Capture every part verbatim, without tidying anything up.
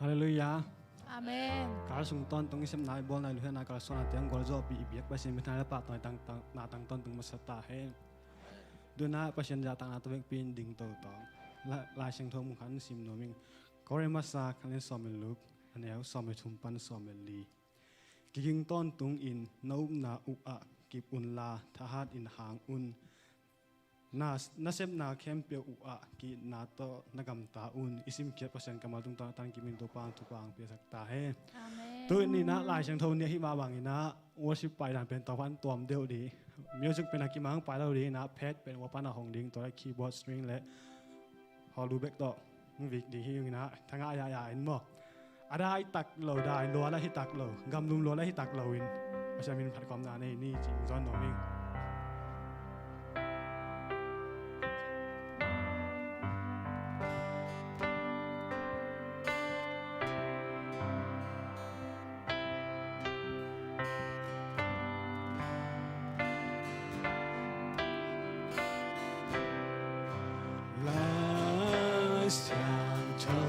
Halleluiah. Amen. Kal sung tawntung i sepna, i bawlna, i lungkhamna, kalsuanna teng gualzawhpih i biak Pasian min thang le pahtawi tang, tang, na tang tawntung masa ta hen. Tuna Pasian zahtakna tawh vekpi in ding toto. La, Lai Siangtho mun khat sim nuam ing. Korin masa khat le sawm le guk, a neu sawm le thum pan sawm le li. Kiging tawntungin na upna uh ah kip unla, thahatin hang un. Na, na sepna khempeuh uh ah ki-itna tawh na gamta un. I simkhiat Pasian kammal tungtawn a tangkimin Topa in thupha hong piaksak ta hen. Amen. Tu-in ah Lai Siangtho ni ahih mah bangin ah worship paidan pen tua pan tuam deuh ding. Music pen a kimang pai lo ding in ah, pad pen ua pan a hong ding, tua le keyboard, string le hawlu bek tawh hong vik ding hi ung in ah, thangah yaya in maw. A dai tak lo, dai lua la hi tak lo, gamlum lua la hi tak lo in, Pasian min phat khawmna nei ni cih zawn nuam ing. Lai Siangtho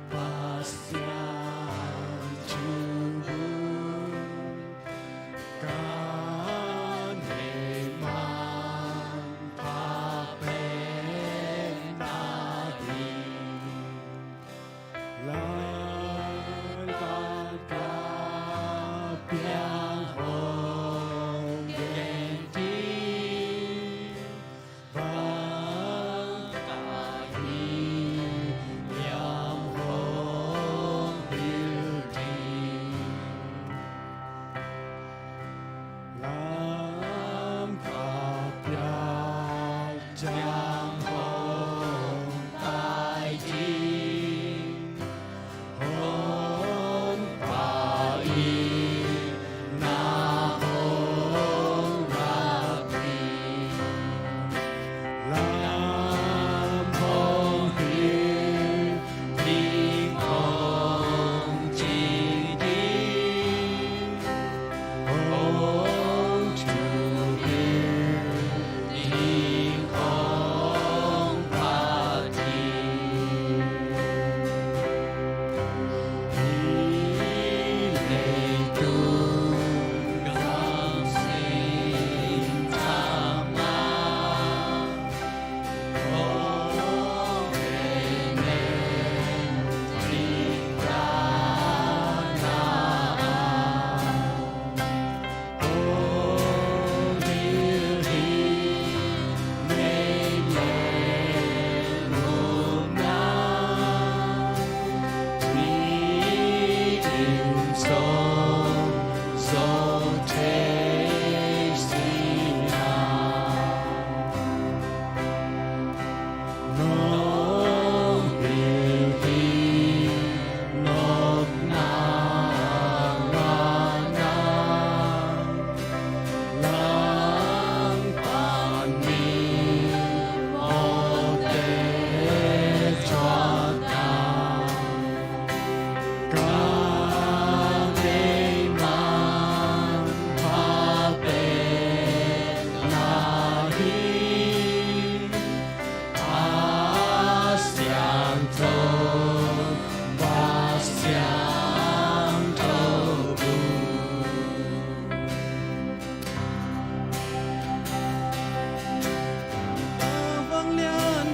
Pasian thu ka neih manpha pen na hi. Lamkhat ka piang hong gen ding, bang ka hih hiam hong hilh ding. Lamkhat piak ciang hong pai ding, hong pai in na hong lak ding. Lam hong hilh ding, hong cing ding, hong thuhilh ding, hong phat ding. Hih leitung gam sing thak mah,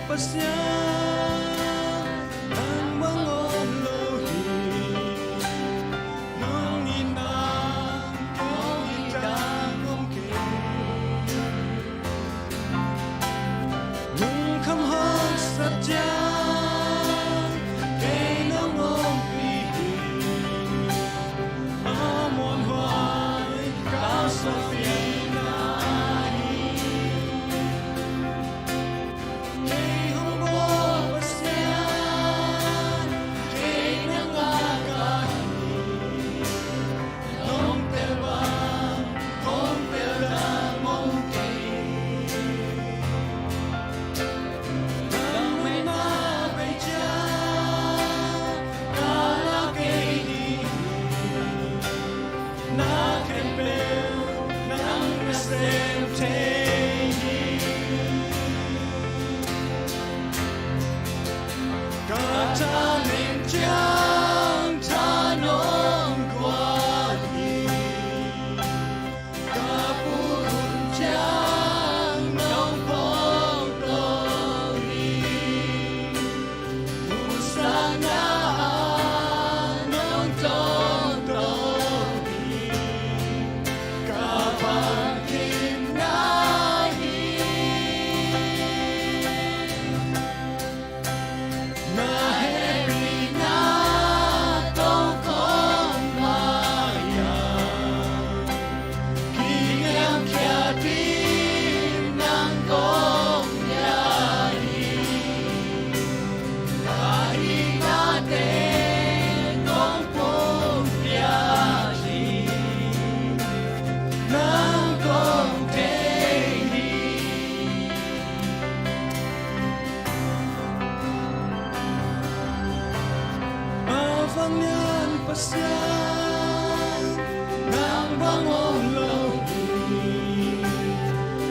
Pasian, nang bang om lo hi. Nong it nang, kong it nang om kei. Lungkham haksat ciang kei nong ompih hi. A muanhuai ka suahpihna hi. Kei hong bawl Pasian, nang bang om lo hi.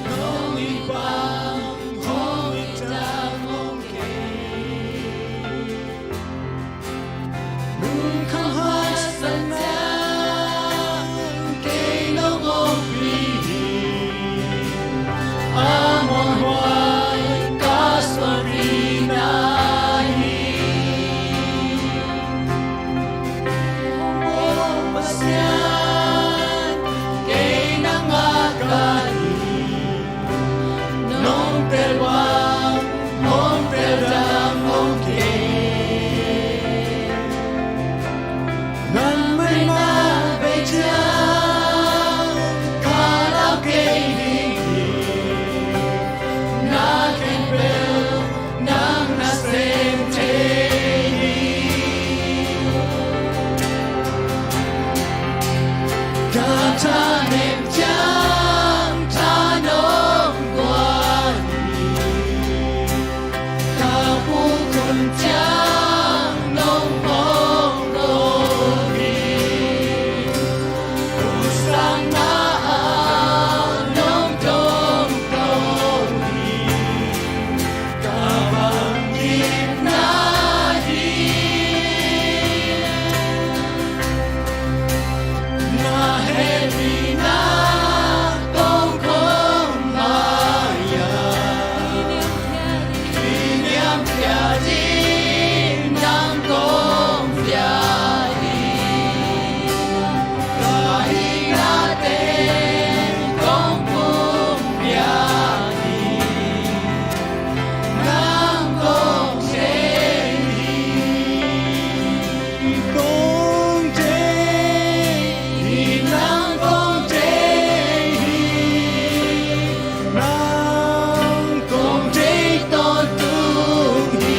Nong it bang hong it dang om kei. Nung khang haksatna kei nong ompih hi. A muanhuai ka suanpihna hi. Pasian, kei nang a ka hi. Nong tel bang hong tel dang om kei. Nang mai na bei ciang ka lau kei ding hi. Na khempeuh nang na sem thei hi. Ka thanem ciang tha nong guan hi. Ka pukhun ciang nong hong ko hi. Kusakna ah nong tong ko hi. Ka bang gimna hi. Na hehpihna kong khong mai-ah kiniamkhiat ding nang kong pia hi. Ka hihna teng kong pia hi. Nang kong thei hi. Kong thei hi. Nang kong thei hi. Nang kong thei tawntung hi.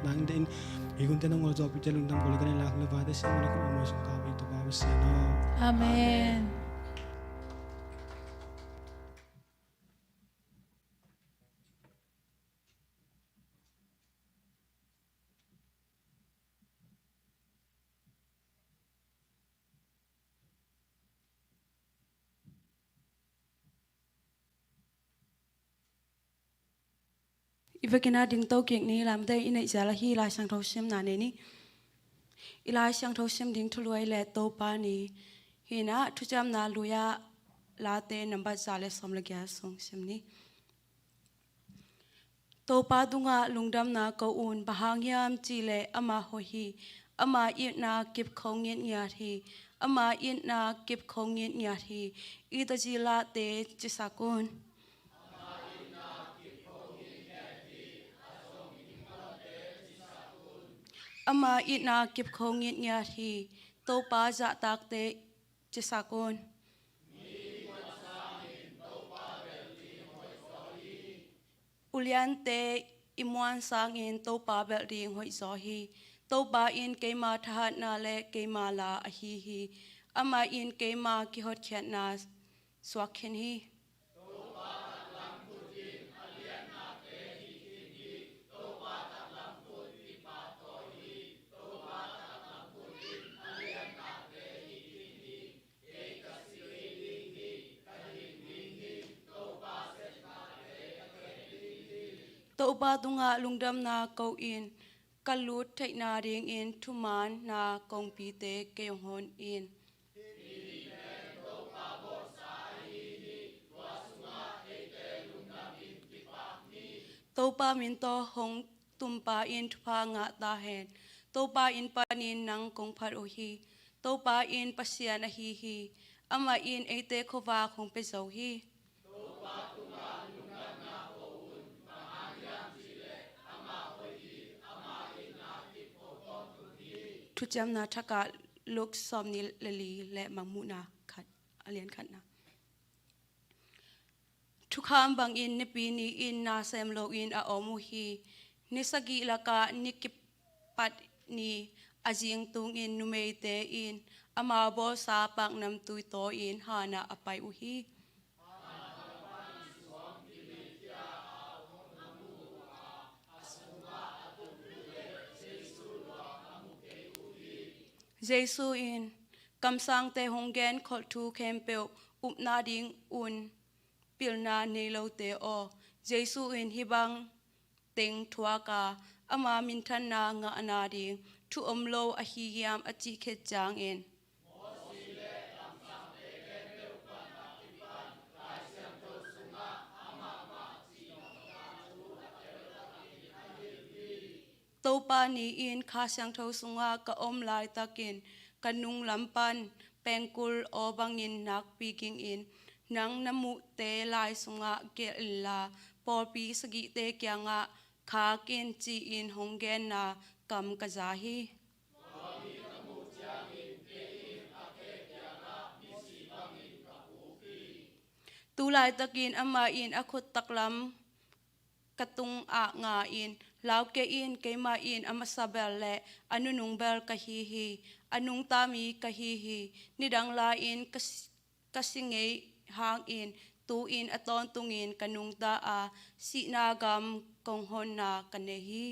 nang deih in. Hih hunte nong ngol zawhpihte lungdam ko le ka nei lak le vate siam le khut mawi sung ka pi Topa Pasian aw. Amen. I vekin a dingto kik ni, lamte i neih zel ahi Lai Siangtho simna nei ni. I Lai Siangtho sim ding thulu ahih leh Topa ni hi in ah, Thuciamna Luka Late nambat za le sawm le giat sung sim ni. Topa tungah lungdamna ko un, bang hang hiam cih leh amah hoih hi, ama itna kip kho ngiatngiat hi, ama itna kip kho ngiatngiat hi, i Tazilate cisak un. Ama itna kip kho ngiatngiat hi, Topa zahtakte cisak un. Uliante i muan sangin Topa belh ding hoih zaw hi. Topa in keima thahatna le keima la ahi hi. Amah in keima kihotkhiatna suak khin hi. Topa tungah lungdamna ko in, ka lut theihna dingin thumaanna kongpite kei hong hon in. Topa min tawh hong tumpa in thupha ngah ta hen. Topa inn panin nang kong phat uh hi. Topa in Pasian ahi hi. Amah in eite khuavak hong pia zo hi. Thuciamna Thak ah Luka sawmnih le li le Mangmuhna khat, a lian khatna. Thukham bangin Nipi ni-in na sem loin a om uh hi. Ni sagih lakah ni kipat ni a zing tungin numeite in amau bawlsa paknamtui tawi-in han ah a pai uh hi. Jesu in, kamsangte hong genkholh thu khempeuh upna dingun pilna nei lote aw. Jesu in hih bang teng thuak a, ama minthanna ngahna ding thu om lo ahi hiam a cih khit ciangin, Topa ni-in Kha Siangtho sungah ka om laitakin ka nung lam pan pengkul aw bangin nakpi ging in, nang na muhte lai sungah gelh inla, pawlpi sagihte kiangah khak in, ci-in hong genna kam ka za hi. Tu laitakin amah in a khut taklam ka tungah nga in, lau kei in, keimah in a masa bel le a nunung bel ka hi hi, a nungta mi ka hi hi. Nidang lai-in ka si, ka si ngei hangin, tu-in a tawntungin ka nungta a, sihna gam kong honna ka nei hi.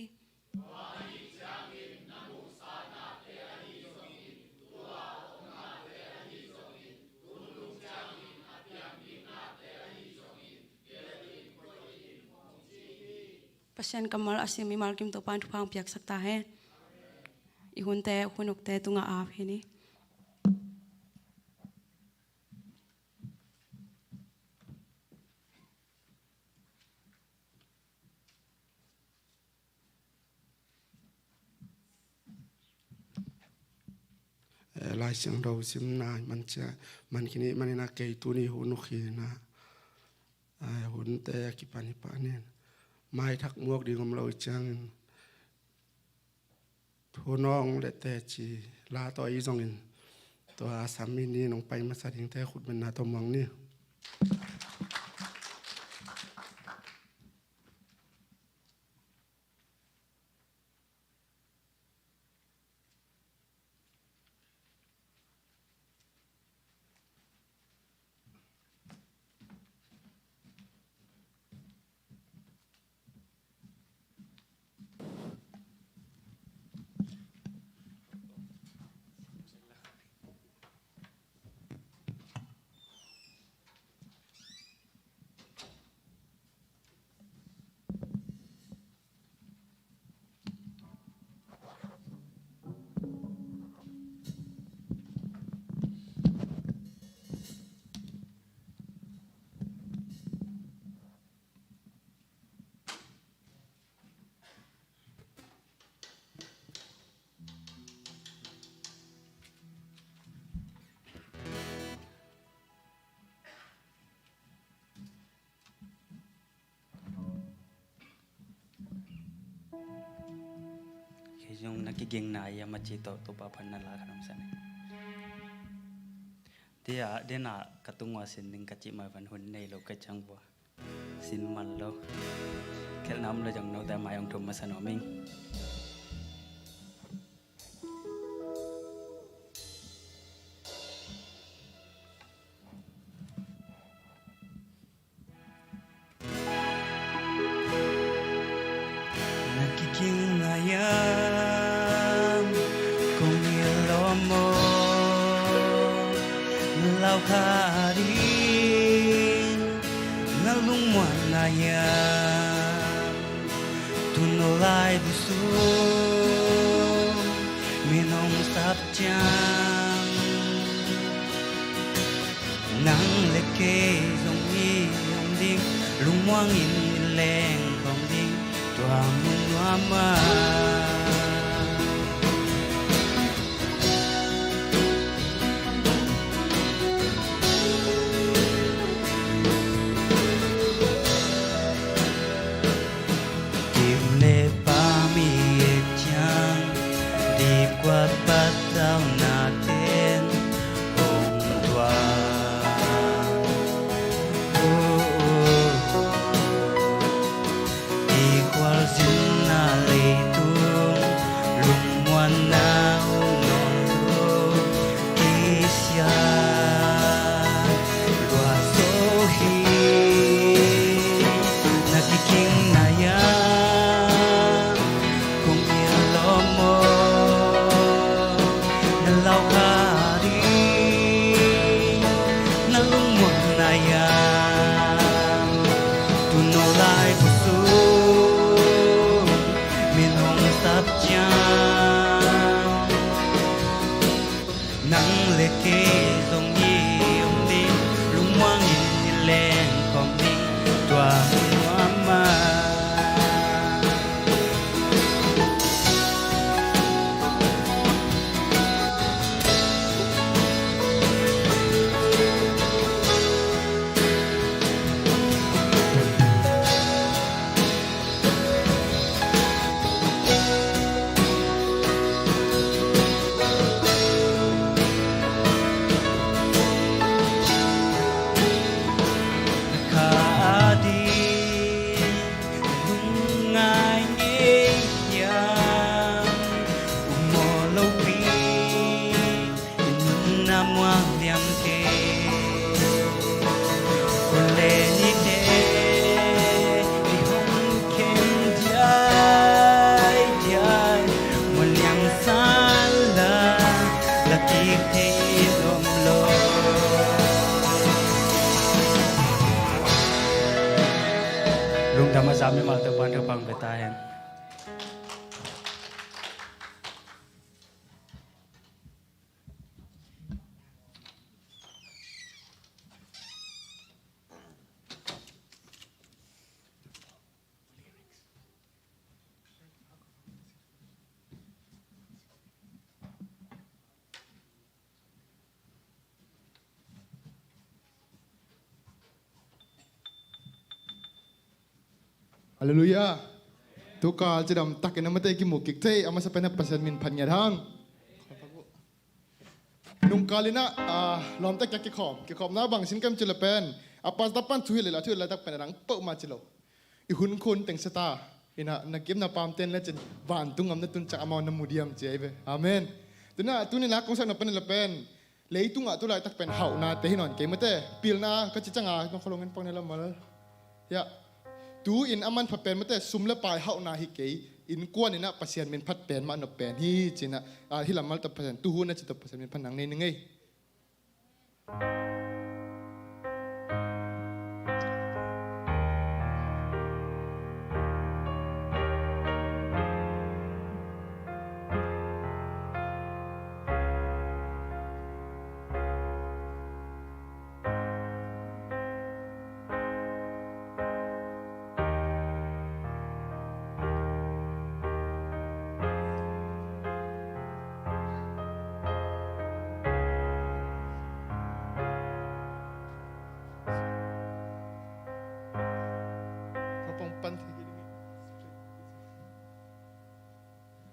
Pasian kammal a sim mimal kim Topa in thupha hong piaksak ta hen. I hunte, hun ukte tungah a ap hi ni. Eh, Lai Siangtho simna man cia, man khin i, man ina kei tuni hun uk hi na. Eh, hunte a kipan i panin mai thak muak ding om lo i ciangin, hun awng le teci la tawh i zongin, Tua sam mi ni, nong pai masa dingte khutbetna tawh muang ni. Kei zong na kigingna i a maci tawh Topa phat na la khat hong sa ni. Tia dena ka tung ua sin ding ka cih mai van hun nei lo ka ciang bua. Sin man lo. Khelhna om lo zong note mai hong thum masa nuam ing. Na kigingna hiam kong it lawm aw, na lau kha ding na lungmuanna hiam, tu no laibu sung min hong sap ciang, nang le kei zong i om ding, lungmuang in i leng khawm ding, tua mun nuam a. Tim le pam i et ciang, dipkuat patauhna ten hong tua. Oh, oh, oh. I khualzinna leitung lungmuanna uh nawn lo kisia lua zo hi. Na kigingna hiam kong it lawm aw, na lau kha ding na lungmuanna hiam, tu no laibu sung min hong sap ciang, nang le kei zong i om ding, lungmuang in i leng khawm ding, tua mun nuam a. Kha a ding lungngai ngei hiam, um aw lopi. I nunna muang liam kei. Hun le nite i hong khen diaidiai, muan liam san la, la kik thei om lo. Lungdam a za mimalte pan thapang ve ta hen. Halleluiah. Tukal cidam takin amate kimu kik thei, a masa pen a Pasian min phat ngiat hang. Nungkal in ah, ah, lawmte kiang kikhawm, kikhawmna bang sin kem ci le pen, a pastor pan thu hilh leh, thu hilh laitak pen a dang peuhmah ci lo. I hun khun teng seta in ah, na kim na pamte in lecin vantung gam na tun ciang amau na mu diam ci ahi ve. Amen. Tu in ah, tuni in ah kong sakna pan hi le pen, leitungah tu laitak pen hauhnate hi nawn kei mate, pilna ka ci ciangin, nong kholong in pang ne lammal. Ya. Tu-in a manpha pen mate, sum le pai hauhna hi kei, innkuan in ah Pasian min phat pen mah nop pen hi ci in ah, ah, hi lammal tawh Pasian, tu hun a ci tawh Pasian min phat nang nei ning ei.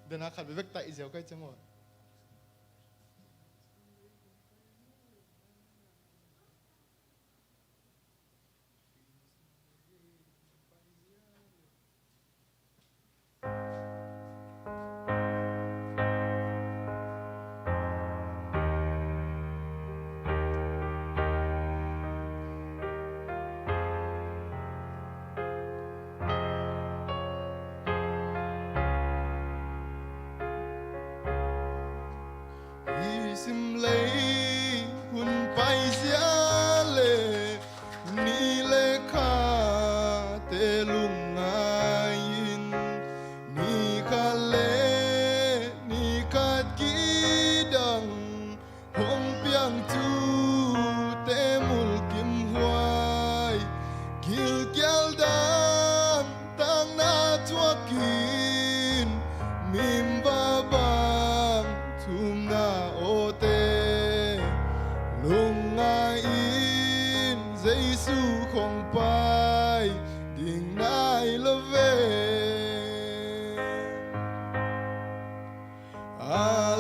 Dena khat bek ta i ziau kai cang wa. I sim lei hun paizia le, ni le khate lungngai-in, ni khat le ni khat kidang hong piang thute mulkimhuai, gilkial dang tangna thuakin, mimba bang thumna awte lungngai-in, Jesu khong pai ding nai lo ve. A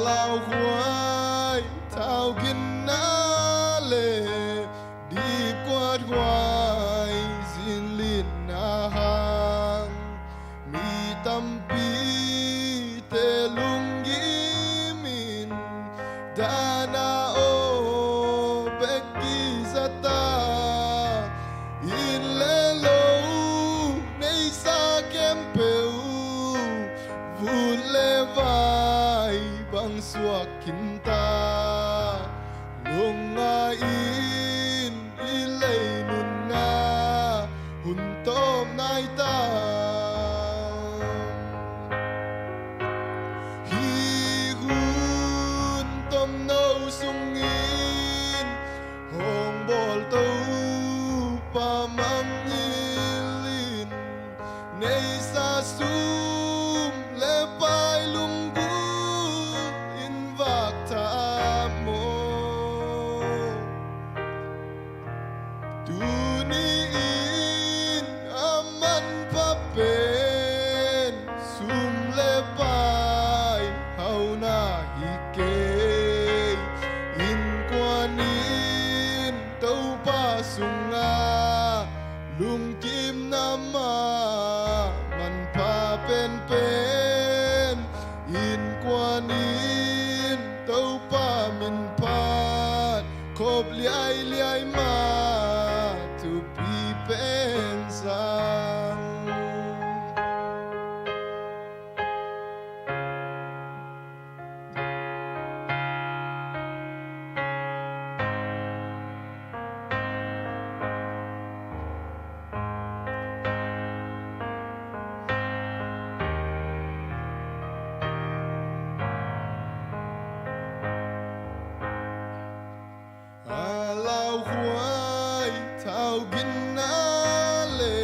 lauhuai thau ginna le dipkuat huai zinlinna hang, mi tampite lunggim in, dana aw bek kizata, inn le lo neisa khempeuh vut le vai bang suak khinta, lungngai-in i lei nunna hun tawm nai ta. Hih hun tomno sungin hong bawl Topa mangngilh in, neisa sum le pai lunggulh in vak tham aw. Tuni-in a manpha pen sum le pai hauhna hi kei. Innkuan in Topa sungah lungkimna mah manpha penpen, innkuan in Topa min phat khop liailiai mah thupi pen sang. A lauhuai thau ginna le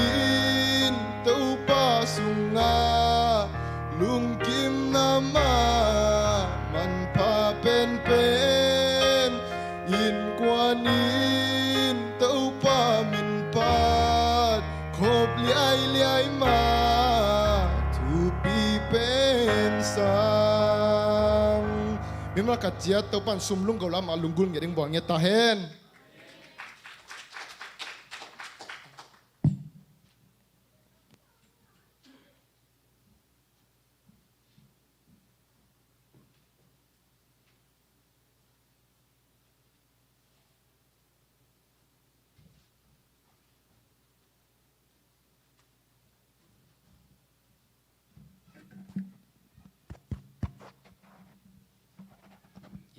in Topa sungah lungkimna mah manpha penpen innkuan in Topa min phat khop liailiai mah thupi pen sang. Mimal khat ciat Topan sum lunggulh a mah lunggulh ngiat ding buang ngiat ta hen.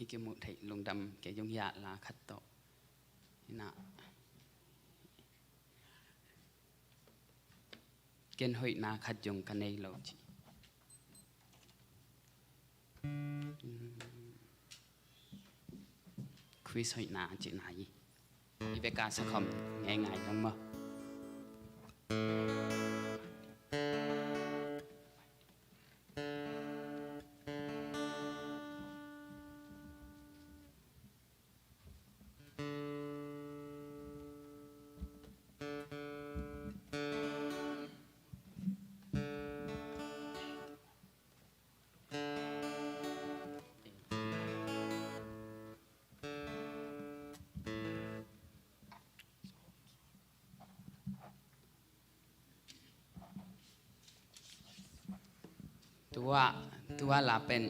I kimuh theih lungdam kei zong hiah la khat tawh. Hi na. Ken hoihna khat zong ka nei lo ci. Khrist hoihna cihna hi. I beka sakhom ngeingai dong maw? Tua, tua la pen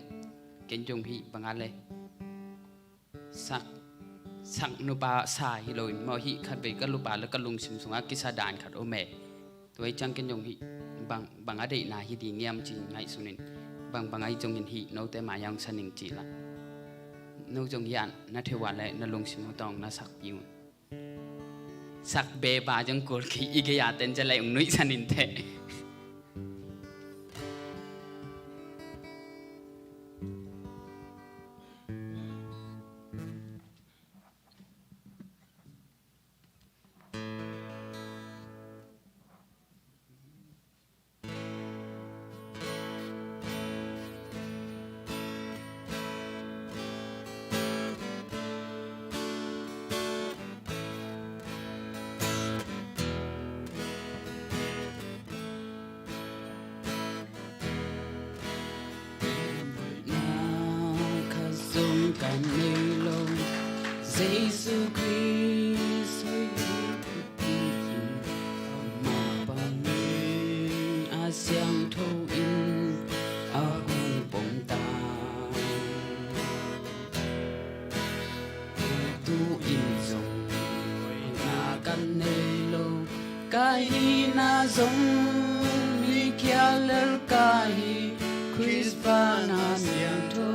ken zong hih banga le sak, sak nupa sa hi lo in maw, hih khatvei ka lupa le ka lungsim sungah kisa dan khat om e. Tua i ciang ken zong hih bang, bang a deihna hi ding hiam ci ngaihsun in, bang bang ahi zongin hih note mai-ah hong sa ning ci la. No zong hih an na thei ua le na lungsim uh tawng na sakpih un. Sak beba zong kul kei i gei a ten ca lai ung nuihsan in teh. Na khat zong ka nei lo, Jesu Khrist hoih in, amah bangin a siangtho in a hong pom ta. Tu-in zong hoihna ka nei lo, ka hihna zong mi khial lel ka hi. Khrist pan a siangtho,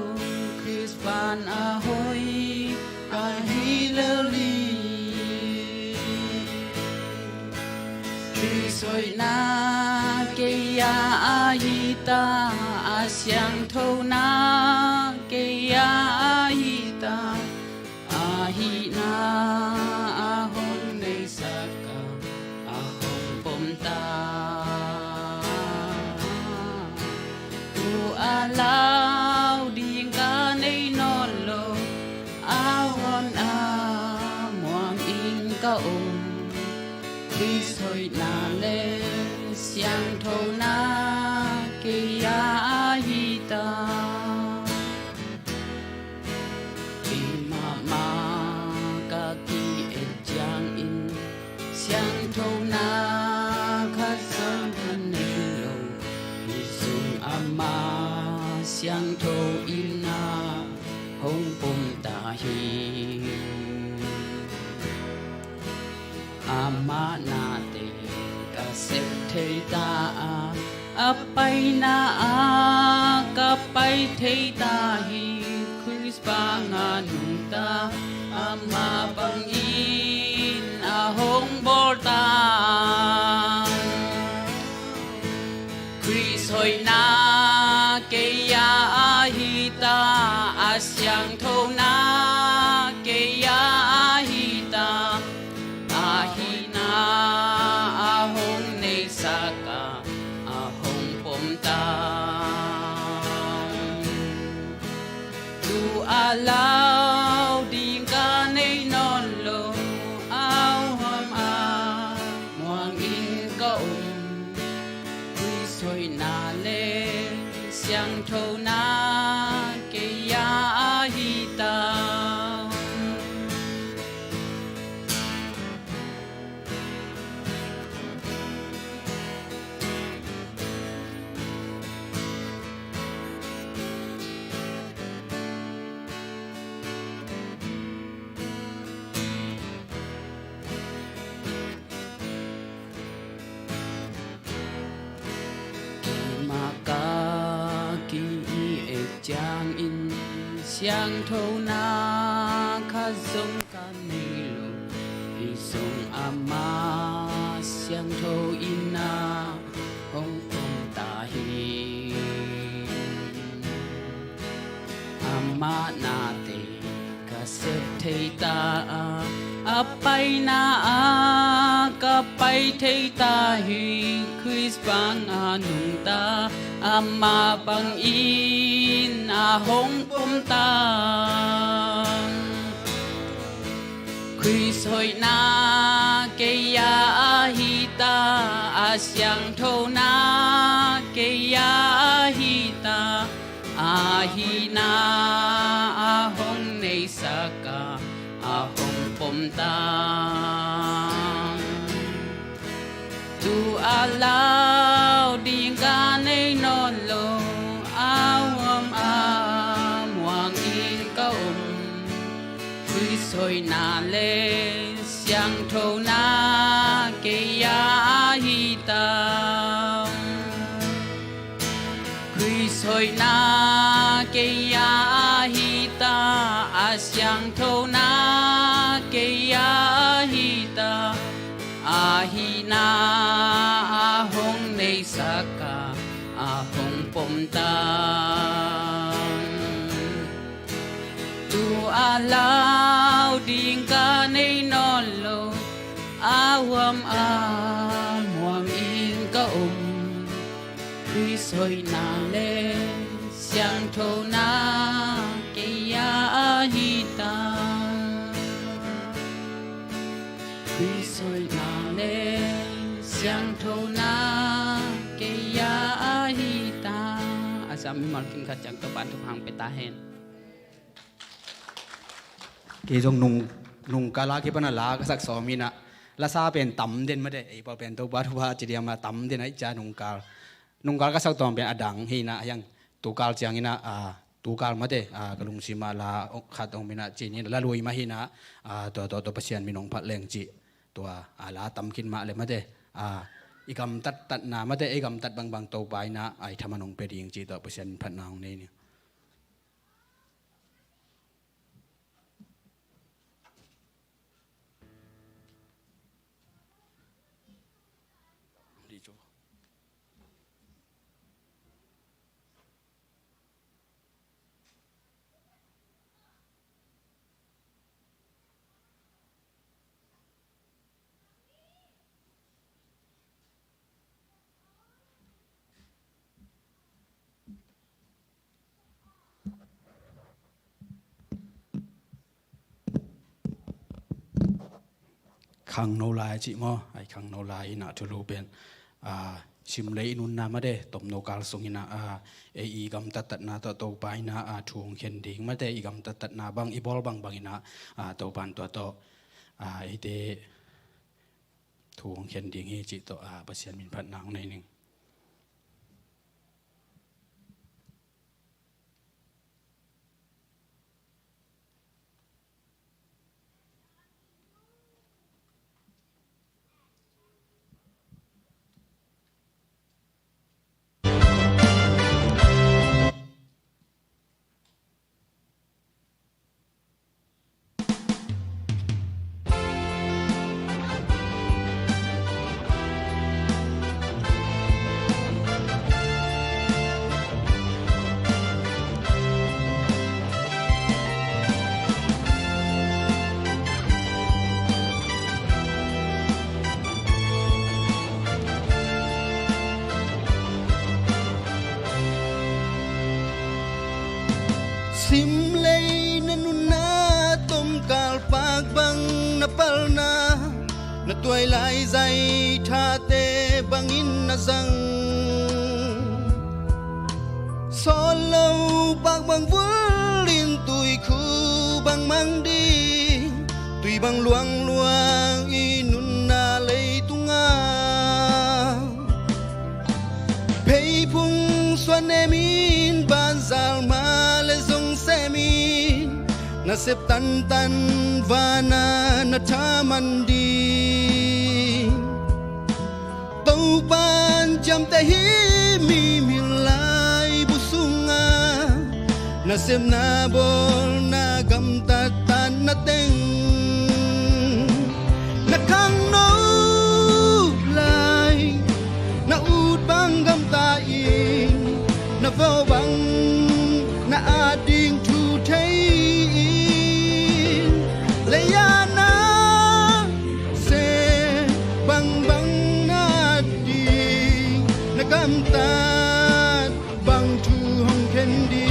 Khrist pan a hoih, a hi lel hi. Khrist hoihna kei a ahi ta, a siangthona kei a ahi ta, a hihna a hong neisak a, a hong pom ta. Tu a lau ding ka nei nawn lo, a hon a muang in ka om. Khrist hoihna le siangthona kei a ahi ta. Kei mahmah ka ki-et ciangin siangthona khat zong ka nei lo. Hih sung amah siangtho in a hong pom ta hi. Amah nate ka sep thei ta a, a paina ah ka pai thei ta hi. Khrist banga nungta, amah bangin a hong bawl ta. Khrist hoihna kei a ahi ta, a siangthona kei a ahi ta, a hihna a hong Lau ding ka nei nawn lo, a huam a muang in ka om. Khrist hoihna le siangthona kei a ahi ta. Keimah ka ki-it ciangin siangthona khat zong ka nei lo, hi zong amah siangtho in a hong pom ta hi. Amah nate ka sep thei ta a, a paina ah ka pai thei ta hi. Khrist bang a nungta, amah bangin a hong pom ta. Khrist hoihna kei a ahi ta, a siangthona kei a ahi ta, a hihna a hong neisak a, a hong pom ta. Tu-a lau ding ka nei nawn lo, a huam a muang in ka om. Khrist hoihna le siangthona kei a ahi ta. Khrist hoihna kei a ahi ta, a siangthona kei a ahi ta, a hihna a hong neisak a, a hong pom ta. Tu-a lau ding ka nei nawn lo, a huam a muang in ka om. Khrist hoihna le siangthona kei a ahi ta. Khrist hoihna le siangthona kei a ahi ta. A sam mimal khin khat ciang Topa'n thupha hong pia ta hen. Kei zong nung, nungkal a kipan a la ka sak sawm hi-in ah, lasa pen tam den mate, ei pawl pen Topa thupha ci diam a tam den ahih ciang nungkal, nungkal ka sak tawm pen a dang hi-in ah, hiang tukal ciangin ah, a, tukal mate, a, ka lungsim ah la khat om hi-in ah, ci-in la lui mah hi-in ah, a, tua, tua, tua Pasian min hong phat leng cih, tua, a, la tam khin mah leh mate, a, i gamtat tatna mate, i gamtat bangbang Topa in ah, a, i thaman hong pia ding cih tua Pasian min phatna hong nei ni. Khangno lai cih maw? Ai, khangno lai in ah thulu pen, a, sim lei i nunna mate, tomno kal sung in ah, a, ei i gamtat tatna tawh Topa in ah, a, thu hong khen ding mate, i gamtat tatna bang, i bawl bangbang in ah, a, Topa'n tua tawh, a, eite thu hong khen ding hi cih tawh, a, Pasian min phatna hong nei ning. Sim lei na Suai lai zai thate bangin na zang. Sawt lo pak bang vul in tuikhu bang mang ding, tui bang luangluang i nunna leitungah. Pheiphung suan nemin banzal ma le zong semin, nasep tantan vana na thaman ding. Topan ciamteh hi mi min laibu sungah, nasepna bawlna gamtat tanna teng. Na khangno lai na ut bang gamta in, na vo bang na at ding thu thei in, leiah na se bangbang na at ding, na gamtat bang thu hong khen ding.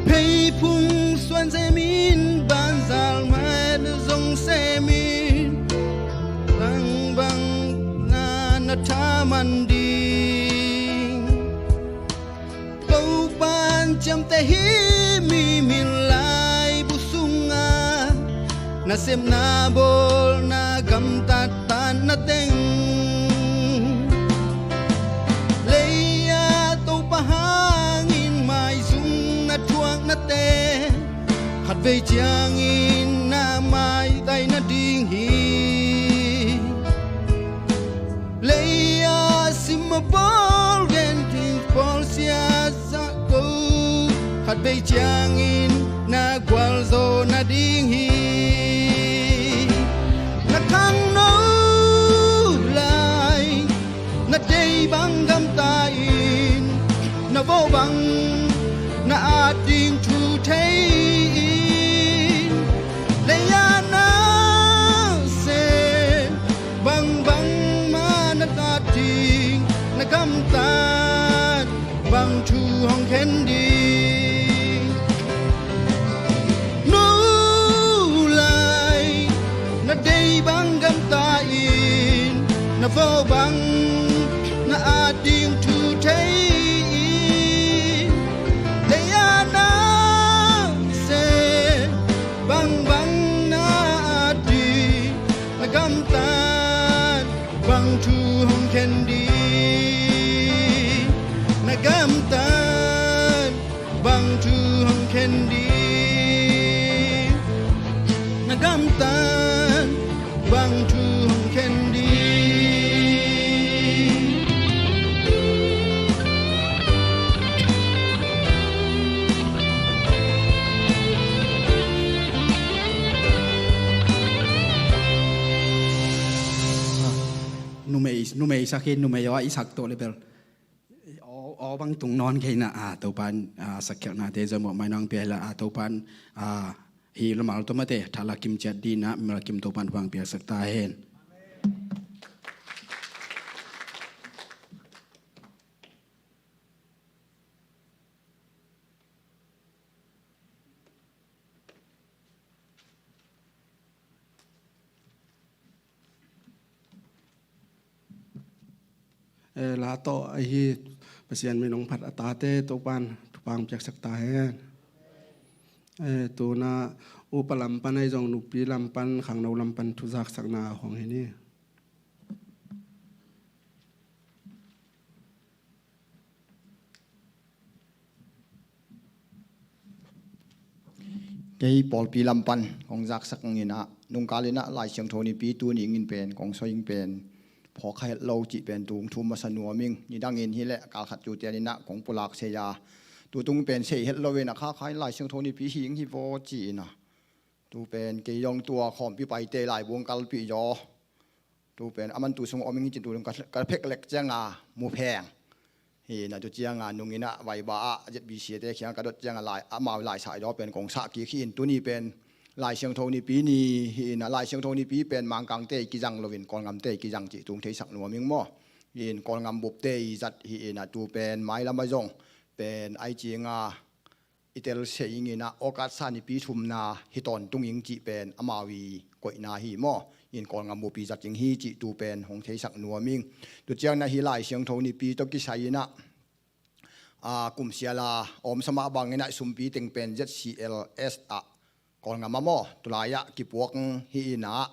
Pheiphung suan zemin banzal mai na zong semin, bangbang na na thaman ding. Topan ciamteh hi mi min laibu sungah, nasepna bawlna gamtat tanna teng. Leiah Topa hangin maizum na thuaknate, khatvei ciangin na maitai nading hi. Leiah sim a pawl gen ding pawl sia zah ko, khatvei ciangin na gualzo nading hi. Na khangno lai na dei bang gamta in, na vo bang na at ding thu thei in, leiah na se bangbang ma na at ding, na gamtat bang thu hong khen ding. Nu lai na dei bang gamta in, na vo bang na at ding thu thei in, leiah na se bangbang na at ding, na gamtat bang thu hong khen ding, na gamtat bang thu hong khen ding, na gamtat bang thu hong khen ding. Numei, numei sak hi, numei aw i sak tawh le bel. Aw, aw bang tung nawn kei na, a, Topan, a, sakkhialhnate zomawh mai nang pia hi la, a, Topan, a, hi lamal tomate, thala kim ciat dina, mimal kim Topan bang piaksak ta hen. Eh, la tawh ahi Pasian min hong phat a tate Topan thupha hong piaksak ta hen. Eh, tuna upa lam pan ahi zong nupi lam pan khangno lam pan thuzaksakna hong hi ni. Kei pawlpi lam pan kong zaksak ing in ah, nungkal in ah Lai Siangtho Nipi tuni in pen kong soi ing pen phawk kha het lo cih pen tung thu masa nuam ing. Nidang in hi leh kal khat tutian in ah kong pulak sei a, tutung pen sei het lo in ah kha kha in Lai Siangtho Nipi hi ing hi vaw ci in ah, tu pen kei zong tua khawmpi paite laibu kalpih zaw Tu pen a man tu sung om ing ci tu ka, ka phek lek cianga mu pheng. Hi na tu cianga nungina vaiba a Z B C te khiang ka dot cianga lai, amau laisai daw pen kong sah kik hi in tuni pen Lai Siangtho Nipi ni hi na Lai Siangtho Nipi pen Mangkangte i kizang loin Kawlngamte i kizang cih tung theisak nuam ing maw? Hi in Kawlngam bupte i zat hi na tu pen mailam a zong pen ai cinga i tel se ing ina August sa nipi thumna hi tawntung ing cih pen amau i koihna hi maw? In Kawlngam bup i zat ing hi cih tu pen hong theisak nuam ing. Tu ciangina hi Lai Siangtho Nipi tawh kisai ina a, kumsiala omsa mah bangina sumpi teng pen Z C L S ah Kawlngam a maw tulai ah kipuak hi ina,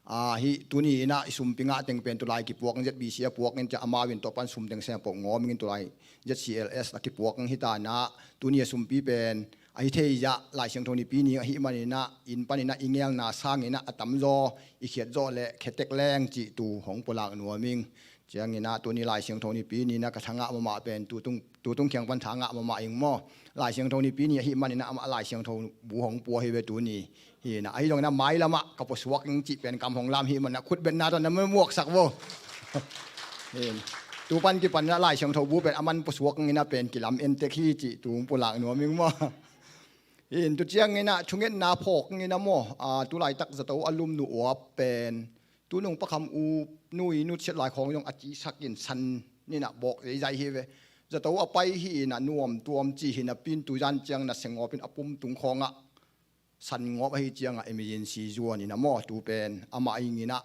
a, hi tuni ina i sumpi ngah teng pen tulai kipuak Z B C a puak in cia amau in tawh pan sum teng sem pok ngawm in tulai Z C L S a kipuak hi ta na tuni a sumpi pen ahi thei zah Lai Siangtho Nipi ni ahi manina in panina i ngelna sangina a tamzaw i khiatzaw le khetek leng cih tu hong pulak nuam ing. Ciangina tuni Lai Siangtho Nipi nina ka thangah mamah pen tutung, tutung khiang pan thangah mamah ing maw? Lai Siangtho Nipi ni ahi manina amah Lai Siangtho bu hong pua hi ve tuni. Hi na ahi zongina mailamah ka puasuak ing cih pen kam hong lam hi manina khutbetna tawh na muaksak vo. Hi na tu pan kipanina Lai Siangtho bu pen aman puasuak ing ina pen kilam entek hi cih tu hong pulak nuam ing maw? Hi na tu ciangina thungetna phawk ing ina maw? A, tu laitak zato a lum nu uap pen tunung pakham u nui nutsiat lai khawng zong a cisak in san nina bawk zeizai hi ve. Zato a pai hi ina nuam tuam ci hi napi in tu zan ciang na sengawp in a pum tung khawngah san ngawp ahi cianga emergency zuan ina maw tu pen amah ing ina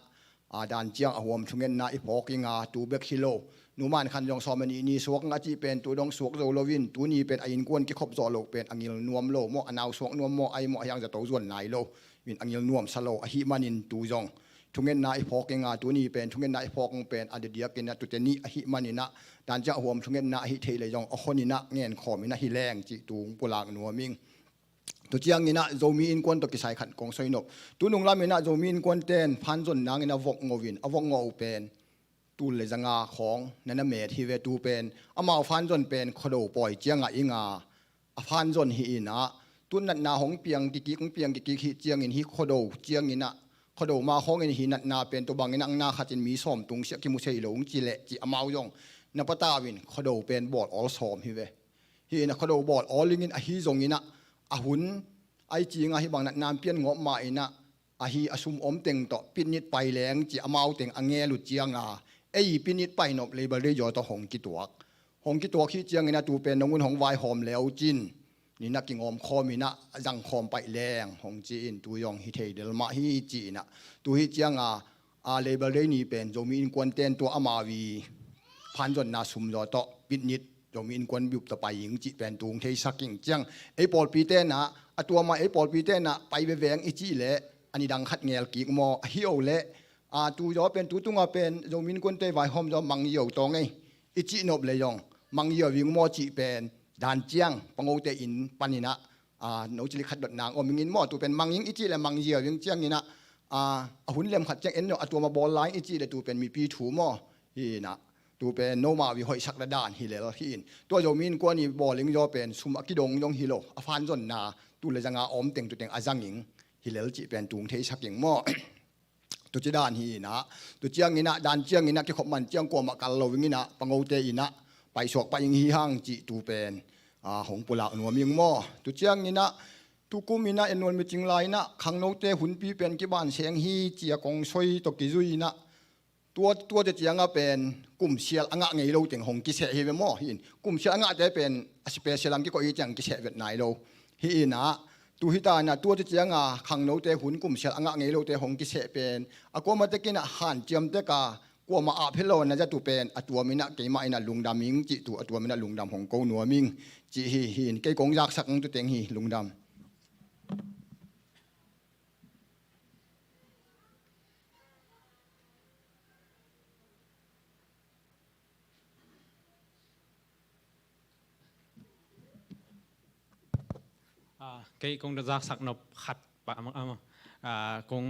a dan ciang a huam thungetna i phawk inga tu bek hi lo. Numan khan zong sawm a nih ni suak ing a cih pen tu dong suak zo loin tuni pen a innkuan kikhop zawh loh pen a ngil nuam lo maw a nau suak nuam maw ai maw a hiang zato zuan nai lo. In a ngil nuamsa lo ahi manin tu zong thungetna i phawk inga tuni pen thungetna i phawk ing pen a didiak ina tute nih ahi manina dan ciang a huam thungetna ahi thei le zong a hon ina ngen khawm ina hi leng cih tu hong pulak nuam ing. Tu ciangina Zomi innkuan tawh kisai khat kong soi nop. Tunung lamina Zomi innkuan ten phanzon nangina vok ngo in a vok ngo uh pen tul le zanga khawng na na met hi ve tu pen amau phanzon pen khuado pawi cianga inga a phanzon hi ina tun natna hong piang kikik hong piang kikik hi ciangin hi khuado ciangina khuado ma khawngin hi natna pen tu bangin ang na khatin mi sawm tung siah kimu thei lo hong ci leh ci amau zong na patau in khuado pen bawl awl sawm hi ve. Hi ina khuado bawl awl ingin ahi zongina a hun ai cinga hi bang natna pian ngawp ma ina ahi a sum om teng tawh pitnit pai leng ci amau teng a ngel uh cianga ei pitnit pai nop Labour Day zaw tawh hong kituak. Hong kituak hi ciangina tu pen nong un hong vaihawm leu cin nina kingawm khawm ina a zang khawm paih leng hong ci in tu zong hi thei del mah hi ci ina tu hi cianga a Labour Day ni pen Zomi innkuan ten tua amau i phanzonna sum zaw tawh pitnit Zomi innkuan biup tawh pai ing cih pen tung theisak ing ciang ei pawlpi tenah a tuama ei pawlpi tenah pai veveng i cih leh a nidang khat ngel kik maw ahi o leh a tu zaw pen tu tunga pen Zomi innkuante vaihawm zaw mang yo tawng ei i cih nop le zong mang yo ing maw cih pen dan ciang pangote inn paninah a, no cili khat dot nang om ingin maw tu pen mang ing i cih le mang zia ving ciangina a, a hun lem khat ciang en no a tuama bawl lai i cih le tu pen mipi thu maw hi na tu pen no ma vi hoihsak da dan hi lel hi in tua Zomi innkuan i bawl ing zaw pen sum a kidong zong hi lo a phanzonna tu le zanga om teng tu teng a zang ing hi lel cih pen tung theisak ing maw? Tuci dan hi inah tuciang inah dan ciang inah kikhop man ciang kuamah kal lo ing inah pangote inah paisuak pah ing hi hang cih tu pen a, hong pulak nuam ing maw? Tuciang inah tukum inah en nuam mi cing lai inah khangnote hunpi pen kiban seng hi cia kong soi tawh kizui inah tua tuate cianga pen kumsial a ngah ngei lo teng hong kiseh hi ve maw? Hi in kumsial a ngahte pen a special ang kikoih hi ciang kiseh vet nai lo hi inah tu hi ta inah tuate cianga khangnote hun kumsial a ngah ngei lote hong kiseh pen a kuamah tekinah hanciam teka kuamah ah phelo na zatu pen a tuam inah keimah inah lungdam ing cih tu a tuam inah lungdam hong ko nuam ing cih hi. Hi in kei kong zaksak ing tu teng hi lungdam. Ah, kei kong zaksak nop khat pa ama ama ah, kong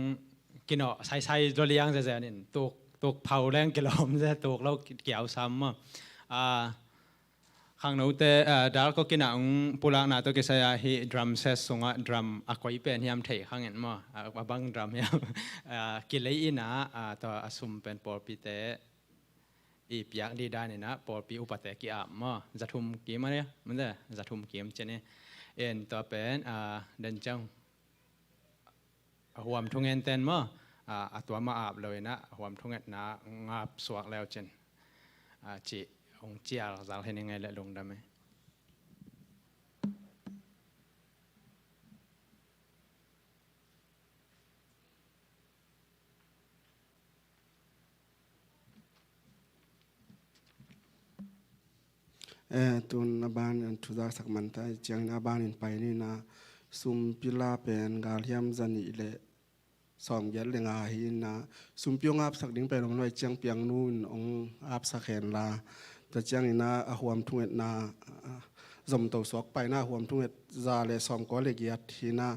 kino sai sai doliang ze ze nin tuk tuk phau leng kilom ze tuk lo kiau sam ma ah, Khangnote, ah, dal kawkina ung pulakna tawh kisai ah hih drum set sungah drum a koi pen hiam thei khang in maw? Ah, a bang drum hiam? Ah, kilei ina, ah, tua a sum pen pawlpite i piak dih dan ina pawlpi upate ki-ap maw? Zathum kim a nia, mate, zathum kim cin i. En tua pen, ah, den ciang a huam thungen ten maw? Ah, a tua mah ap lo ina a huam thungetna ngap suak leu cin. Ah, cih hong cial zal hi ni ngei le lungdam e. Eh, tun a ban in thuzaksak man ta, ciangin a ban in pai ni na, sumpi la pen galhiam za nih le sawmgiat le nga hi na, sumpi hong apsak ding pen om lo, ciang piangnu in hong apsak hen la. Tua ciangin a, a huam thungetna, ah, zomto suak pai na, a huam thunget za le sawmkua le giat hi na,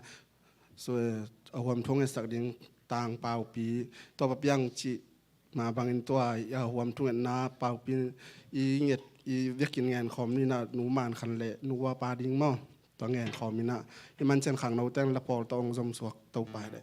so, eh, a huam thungetsak ding tang paupi, tua pa piang cih mah bangin tua, a huam thungetna paupi i nget, i vekin ngen khawm ni na, nu Man Khan le nu Wa Pa Ding maw? Tua ngen khawm ina, i man cian khangno teng la pawl tawh hong zom suak to pai le.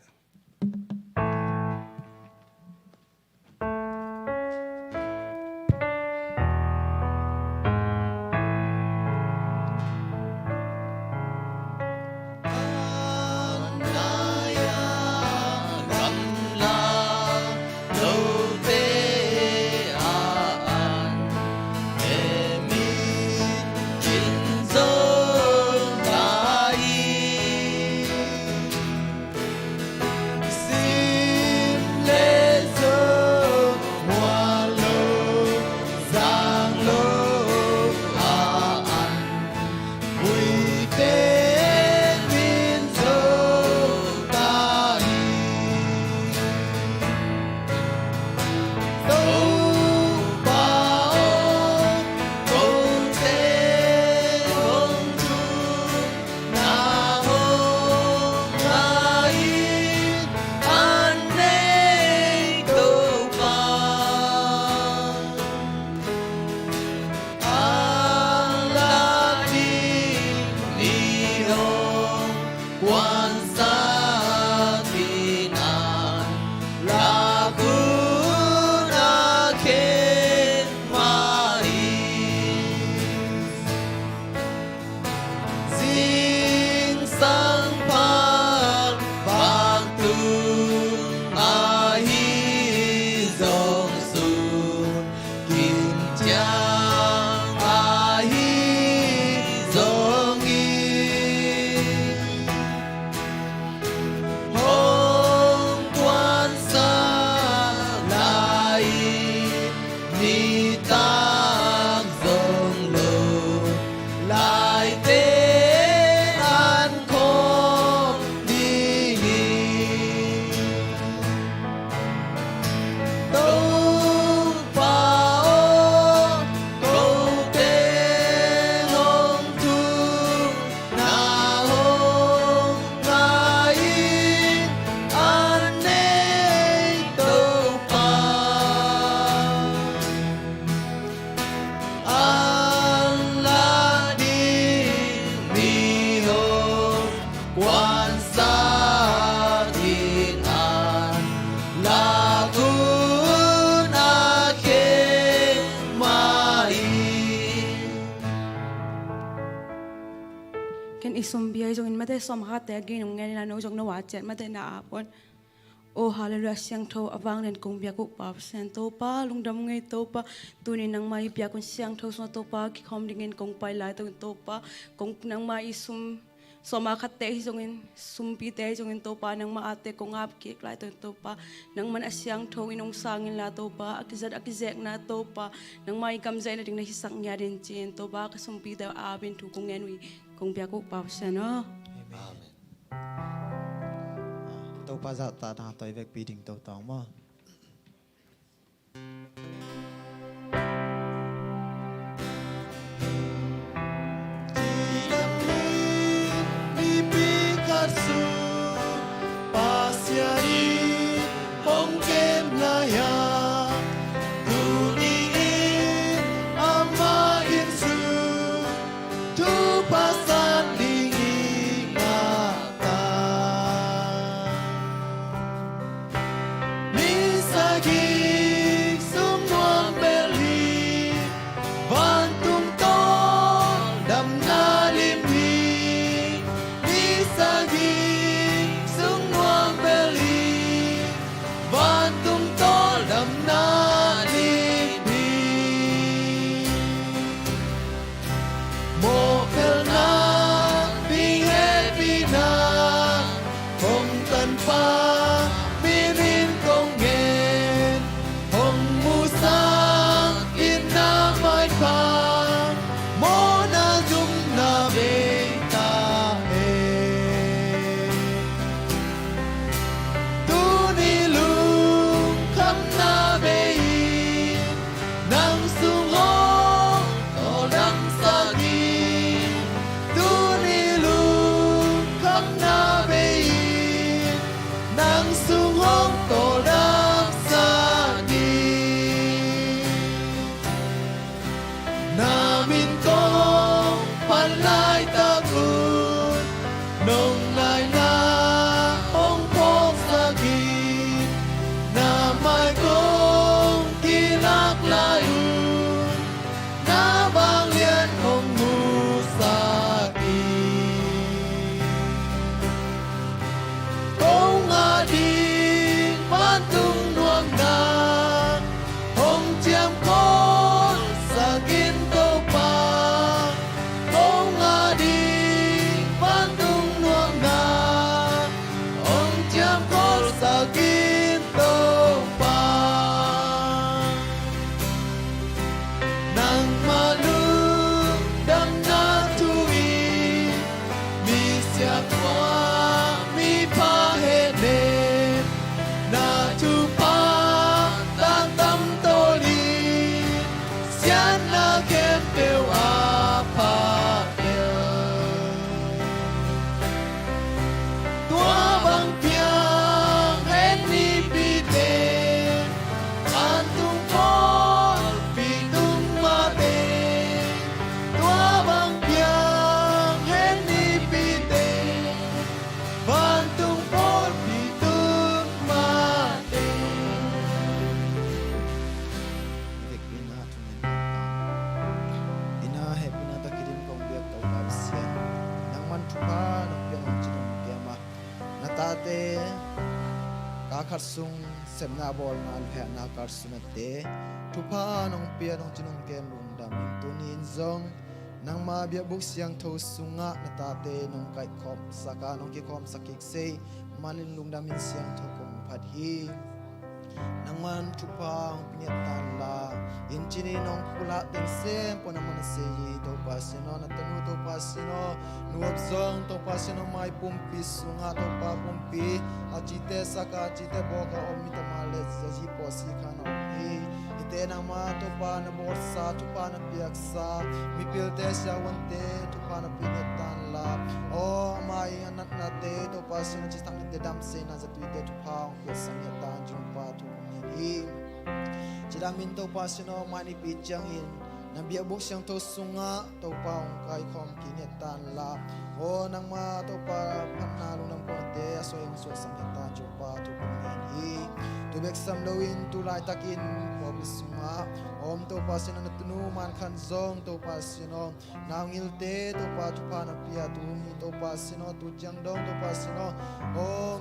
Ken i sumpi ahi zongin mate sawm khatte a gei nong ngen ina, no zong no a ciat mate na a pon. O halleluiah, siangtho a vanglian kong biak uh Pa Pasian Topa, lungdam ngei Topa, tuni nangmah i biakun siangtho sungah Topa kikhawm dingin kong pai lai tawh Topa, kong nangmah i sum sawm a khatte hi zongin, sumpite hi zongin Topa, nangmah ate kong ap kik lai tawh Topa, nangman a siangtho in hong sang inla Topa, a kizat a kizekna Topa, nangmah i kamzekna ding na hisak ngiat in ci-in Topa, ka sumpite a apin thu kong ngen uh hi, kong biak uh Pa Pasian aw. Amen. Topa zahtakna tawh i vekpi ding to tawng maw? Damna lim hi, ni sagih sung nuam bel hi, vantung tawldamna lim hi. Mawhpelhna ding hehpihna kong tanpha, minin kong ngen, hong musak in na maipha, mawhna zumna bei ta hen. Tuni lungkhamna bei in nang sung hong tawldamsak in. Tuni lungkhamna bei in nang sung hong tawldamsak in. Na min kong phat laitak un nong ngaihna hong phawksak in. Na mai kong kilak lai un na vanglian hong musak in. Kong a ding vantung nuamna hong ciamkhawlsak in Topa. Kong a ding vantung nuamna hong ciamkhawlsak in Topa. Nangmah lungdamna thu in misiangtho, mipha hehnem, na thupha tangtang tawlin siatna khempeuh a pha tel. Tua bang piang hen nipite, vantung pawlpi tung mate. Tua bang piang hen nipite, vantung pawlpi tung mate. Vekpi-in ah thungen kong tang. Inn ah hehpihna tawh kidim kong biak Topa Pasian, nangman thupha nong pia nong ci nong kem a, na tate kal khat sung sepna bawlna lukhiatna kalsuan nate thupha nong pia nong ci nong kem lungdam in. Tuni in zong nangma biakbuk siangtho sungah na tate nong kaikhawmsak a, nong kikhawmsak kik sei manin lungdam in siangtho kong phat hi. Nangman thupha hong pia ngiat tan la, inn cih nong pulak teng sem pua nangman na sei hi. Topa Pasian aw, na tanu Topa Pasian aw, nu Op zong Topa Pasian aw, mai pumpi sungah Topa pumpi a cite sak a, a cite bawk a om hi ta mah leh, Ziazi pawsi khan a om hi. Hihte nangma Topa na bawlsa, thupha na piaksa mipilte, siavuante thupha na pia ngiat tan la. Aw, amah i a natnate Topa Pasian aw, cisaknate damsakna, zatuite thupha hong piaksak ngiat tan ci-in Topa thu kong ngen hi. Cidam in Topa Pasian aw, mai Nipi ciangin na biakbuk siangtho sungah Topa hong kaikhawm kik ngiat tan la. Aw, nangma Topa phatna lungdam kawmte a suai hong suaisak ngiat tan ci-in Topa thu kong ngen hi. Tu bek sam loin tu laitakin pawlpi sungah a om Topa Pasian aw, na tanu Man Khan zong Topa Pasian aw, nau ngilte Topa thupha na pia, tuni Topa Pasian aw, tu ciang dong Topa Pasian aw, aw,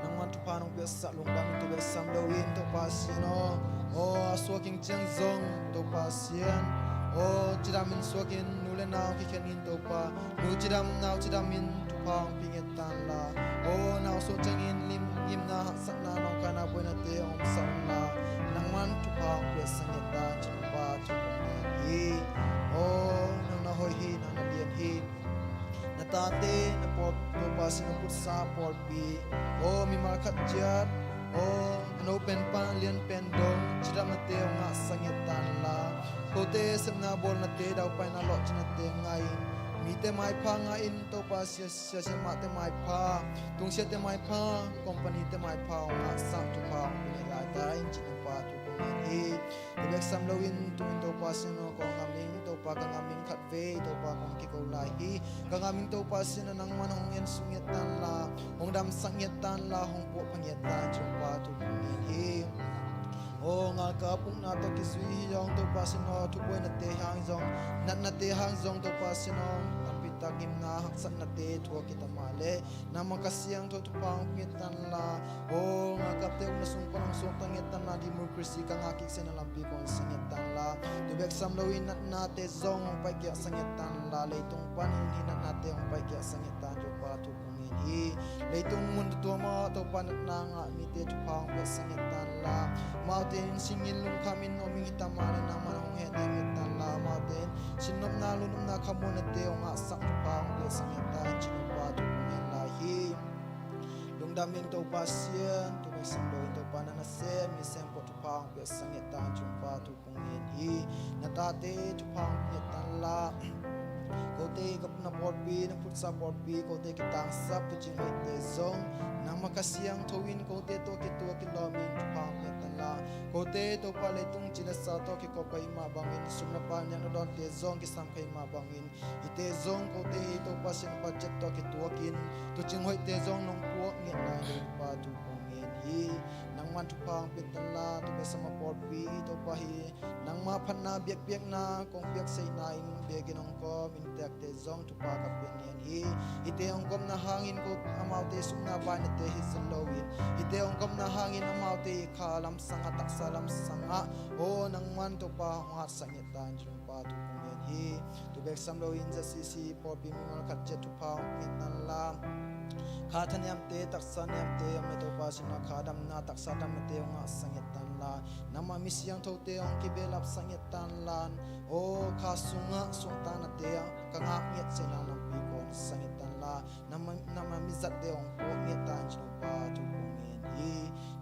nangman thupha nong piaksak lungdam in tu bek sam loin Topa Pasian aw, aw, a suak ing ciang zong Topa Pasian aw, cidam in suak in, nu le nau kikhen in Topa, nu cidam nau cidam in thupha hong pia ngiat tan la. Aw, nau suak ciangin lim, gimna, haksatna, nawngkaina, buainate hong omsak un la, nangman thupha hong piaksak ngiat tan ci-in Topa thu kong ngen hi. Aw, nang na hoih hi, nang na lian hi. Na tate na pawl Topa Pasian aw, na putsa pawlpi, aw, mimal khat ciat, aw, a no pen pan a lian pen dong cidamnate hong ngahsak ngiat tan la. Kote sepna bawlnate, daupaina lawhcinate ngah in, mite maipha ngah in Topa Pasian, sia siamahte maipha, tungsiahte maipha, company-te maipha hong ngahsak thupha hong pia ngiat lai ta in ci-in Topa thu kong ngen hi. Tu bek sam loin tu-in Topa Pasian aw, ka ngam ing Topa, ka ngam ing, khatvei Topa kong kiko lai hi. Ka ngam ing Topa Pasian aw, nangman hong en suk ngiat tan la, hong damsak ngiat tan la, hong puahpha ngiat tan ci-in Topa thu kong ngen hi. Aw, ngalkap ukna tawh kizui hi zong Topa Sian aw, thubuainate hang zong, natnate hang zong Topa Sian aw, tampitak gimna haksatnate thuak hi ta mah leh nangma Kha Siangtho thupha hong pia ngiat ta inla. Aw, ngalkapte ukna sung pan hong suakta ngiat ta inla, democracy ka ngah kik sehna lampi kong sa ngiat ta inla. Tua bek sam loin natnate zong hong paikhiatsak ngiat ta inla, leitung panin hih natnate hong paikhiatsak ngiat ta in Topa thu kong ngen hi. Leitung mun tuam ah Topa natna ngah mite thupha hong piaksak ngiat ta inla. Amaute in sin gin lungkhamin om ing hi ta mah leh nangman hong hehnem ngiat ta inla. Amaute in sin nopna, lungnuamna, khamuannate hong ngahsak thupha hong piaksak ngiat ta in ci-in Topa thu kong ngen lai hi. Lungdam ing Topa Sian, tua bek sam loin Topa na nasem mi sempeuh thupha hong piaksak ngiat ta in ci-in Topa thu kong ngen hi. Na tate thupha hong pia ngiat ta inla. Kote ka pawlpi, na phutsa pawlpi, kote kitangsap tuucing hoihte zong nangma Kha Siangtho in kote tawh kituak kilawmin thupha hong pia ngiat ta inla. Kote Topa leitung ci le sa tawh kikop ahih mah bangin sum le pai nial na dawnte zong kisam kha ahih mah bangin hihte zong kote hi Topa Sian, budget tawh kituakin tuucing hoihte zong nong puak ngiat nai lo Topa thu kong ngen hi. Nangman thupha hong pia ngiat ta inla, tua bek sam a pawlpi Topa hi. Nangma phatna biakpiakna kong piaksaihna in biakinn hong kawm inntekte zong thupha ka pia ngiat hi. Hihte hong kawmna hangin ko amaute sumna bainate hi zel loin, hihte hong kawmna hangin amaute i kha lamsang a, taksa lamsang a, aw nangman Topa hong hatsak ngiat ta in ci-in Topa thu kong ngen hi. Tua bek sam loin Z C C pawlpi mimal khat ciat thupha hong pia ngiat ta inla. Kha thaniamte, taksa niamte om le Topa Sian aw, kha damna, taksa damnate hong ngahsak ngiat ta inla. Nangma mi siangthote hong kibehlapsak ngiat ta inla. Aw, kha sungah suakta nate ka ngah ngiat sehna lampi kong sa ngiat ta inla. Nangma, nangma mizatte hong puak ngiat ta in ci-in Topa thu kong ngen hi.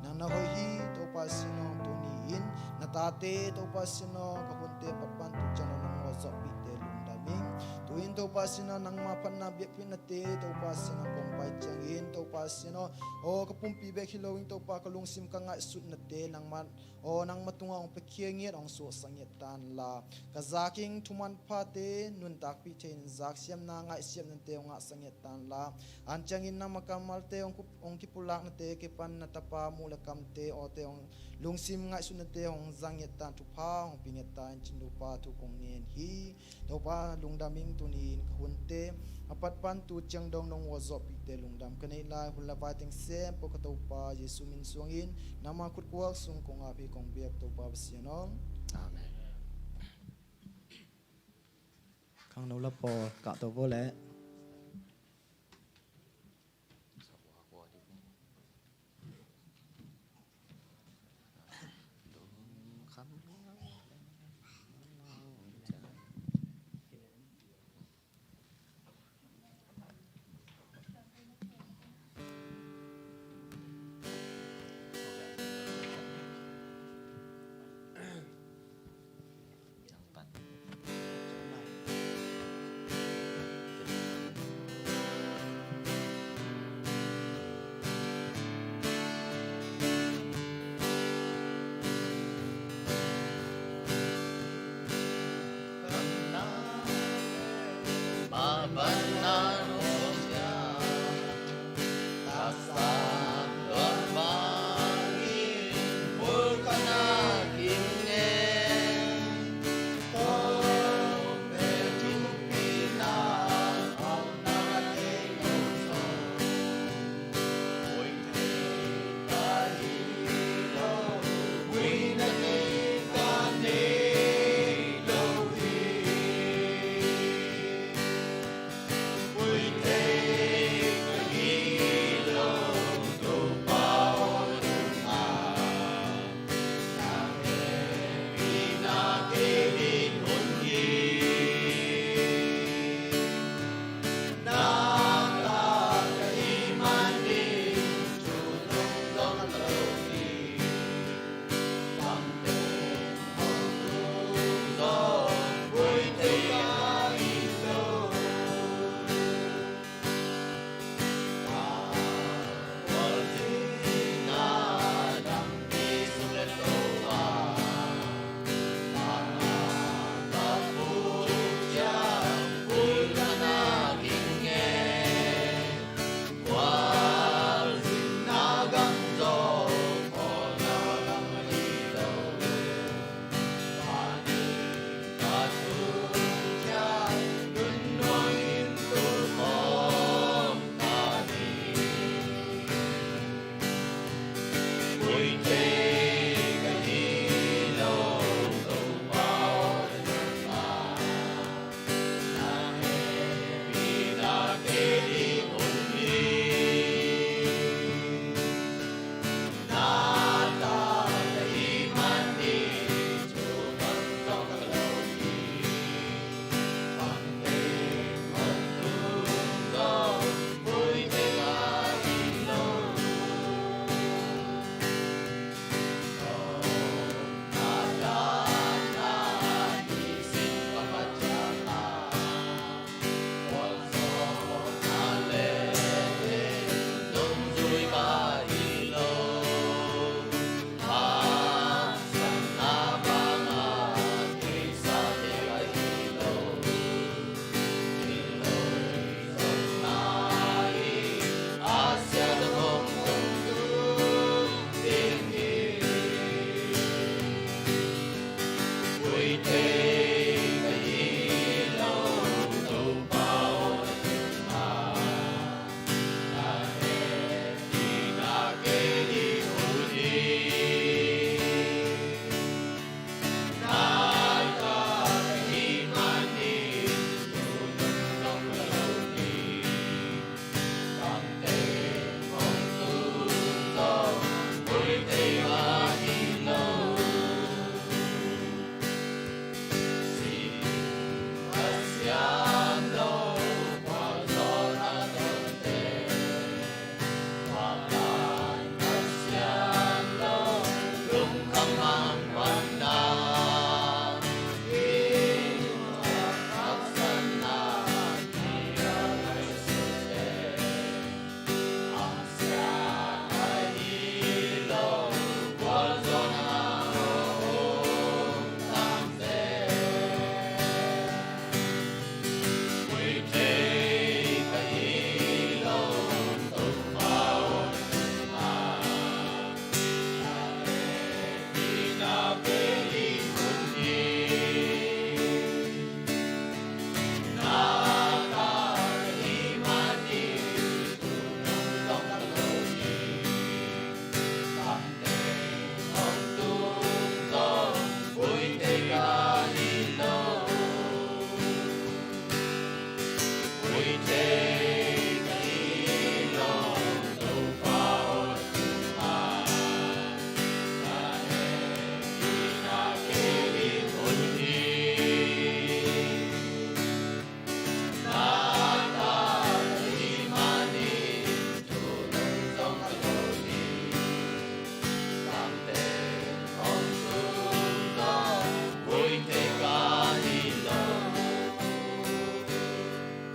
Nang na hoih hi Topa Sian aw, tuni-in na tate Topa Sian aw, ka hunte apat pan tu ciang nong hualzawhpihte lungdam ing. Tu-in Topa Sian aw, nangma phatna biakpiaknate Topa Sian aw kong pai ciangin Topa Sian aw, aw ka pumpi bek hi loin Topa ka lungsim ka ngaihsutnate nangma, aw nangma tungah hong piakhia ngiat, hong suaksak ngiat ta inla. Ka zak ing thu manphate nuntakpih thei-in zak siamna, ngaihsiamnate hong ngahsak ngiat ta inla. An ciangin nangma kammalte hong kup, hong kipulaknate kipan na tapa muh le kamte awte hong lungsim ngaihsutnate hong zang ngiat ta in, thupha hong pia ngiat ta in ci-in Topa thu kong ngen hi. Topa lungdam ing, tuni-in ka hunte apat pan tu ciang dong nong hualzawhpihte lungdam ka neih lai. Hun le vai teng sempeuh ka Topa Jesu min suangin nangma khutkuak sung kong ap hi, kong biak Topa Pasian aw. Amen. Khangno la pawl kahto vo leh.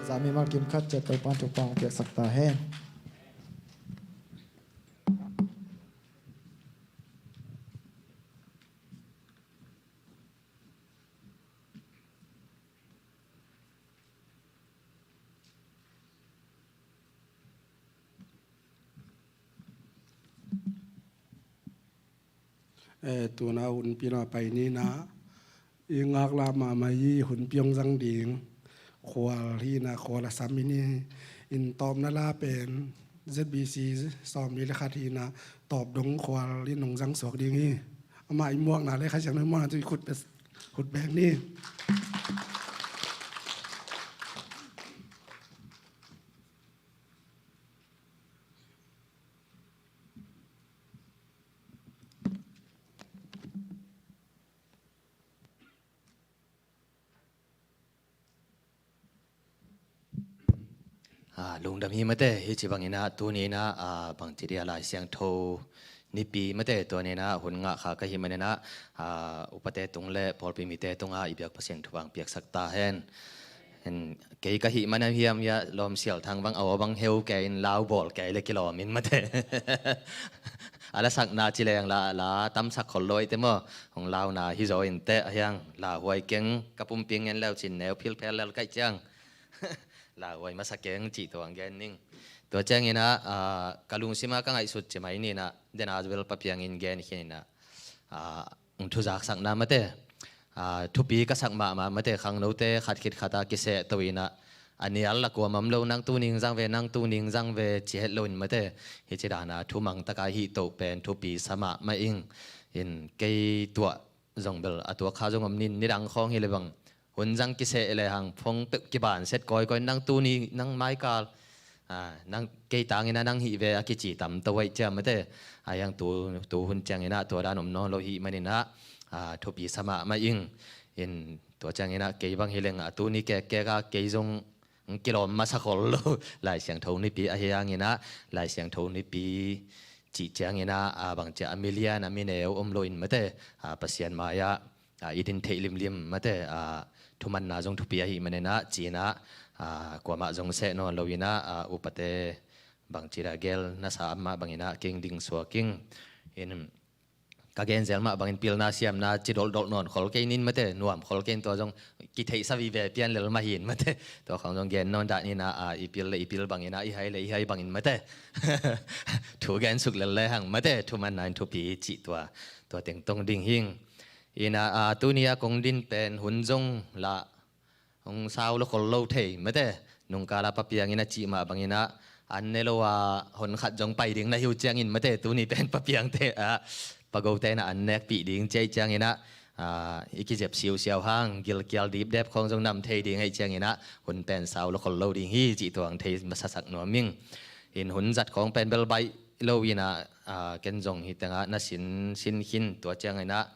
Zami malkim khat ciat Topa'n thupha hong piaksak ta hen. Eh, tuna hun pina pai ni na, i ngaklah mahmah i hun piang zang ding. Khual hi na, khual a sam i ni, in tawpna la pen Z B C sawm li le khat hi na, tawp dong khual in nong zang suak ding hi. Amah i muakna le Kha Siangtho i muakna tu i khut bek, khut bek ni. Ah, lungdam hi mate, hi ci bangin ah, tuni in ah, ah, bangci dia Lai Siangtho nipi mate, tua ni in ah, hun ngah kha ka hi manin ah, ah, upate tung le pawlpi mite tungah i biak Pasian thupha piaksak ta hen. Hen, kei ka hih manin hiam ia lawm sial thang bang aw bang heu kei in lau bawl kei le kilawm in mate. A la sakna ci leng la, la tamsak khol lo i te maw. Hong launa hi zaw in teh a hiang, lauhuai keng ka pumpi ngen leu cin neu philphel lel kaih ciang. Lauhuai masa keng cih tuang gen ning. Tua ciangin ah, ah, ka lungsim ah ka ngaihsut ci mai ni in ah, den a zuel pa piangin gen khin in ah, ah, hong thuzaksakna mate. Ah, thupi ka sak mahmah mate, khangnote khat khit khat a kiseh to in ah, a nial la kuamah om lo, nang tu ning zang ve, nang tu ning zang ve ci het lo in mate. Hi ci dan a thumang taka hih to pen thupi sa mahmah ing. In kei tuah zong bel a tuak kha zong om ning, nidang khawng hi le bang hun zang kiseh le hang phone peuh kiban set kawikawi, nang tu ni, nang maikal, ah, nang kei tangin ah nang hih ve a kici tam to aih ciang mate. A hiang tu, tu hun ciangin ah tua dan om nawn lo hih manin ah, ah, thupi sa mahmah ing. In tua ciangin ah kei bang hi leng a tuni kekkek ah kei zong kilawm masa khol lo. Lai Siangtho nipi a hiangin ah, Lai Siangtho nipi cih ciangin ah, ah, bangci a milian a mineu om lo in mate, ah, Pasian mai-ah, ah, i din theih limlim mate, ah, thumanna zong thupi ahih manin ah, ci-in ah, ah, kuamah zong seh nawn lo in ah, ah, upate bangci dah gel na sa mah bangin ah kei ding suak ing. In ka genzel mah bangin pilna siamna ci dolhdolh nawn khol kei ning mate, nuam khol kei in tua zong kitheihsa vive pian lel mah hi in mate. Tua khawng zong gen nawn dah ni in ah, ah, i pil le i pil bangin ah, i hai le i hai bangin mate. Thu gen suk lel le hang mate, thumanna in thupi cih tua, tua teng tong ding hing. In ah, ah, tuni a kong din pen hun zong lah hong sau lo khol lo thei mate. Nungkal a Pa Piang in a cih mah bangin ah, an ne lo a hon khat zong pai ding na hi uh ciangin mate, tuni pen Pa Piangte ah, Pa Gote in ah an nekpih ding ci ahih ciangin ah, ah, i kizep siusiau hang, gilkial dipdep khawng zong nam thei ding ahih ciangin ah, hun pen sau lo khol lo ding hi cih tuang thei masasak nuam ing. In hun zat khawng pen bel baih lo in ah, ah, ken zong hi teng ah na sin, sin khin, tua ciangin ah,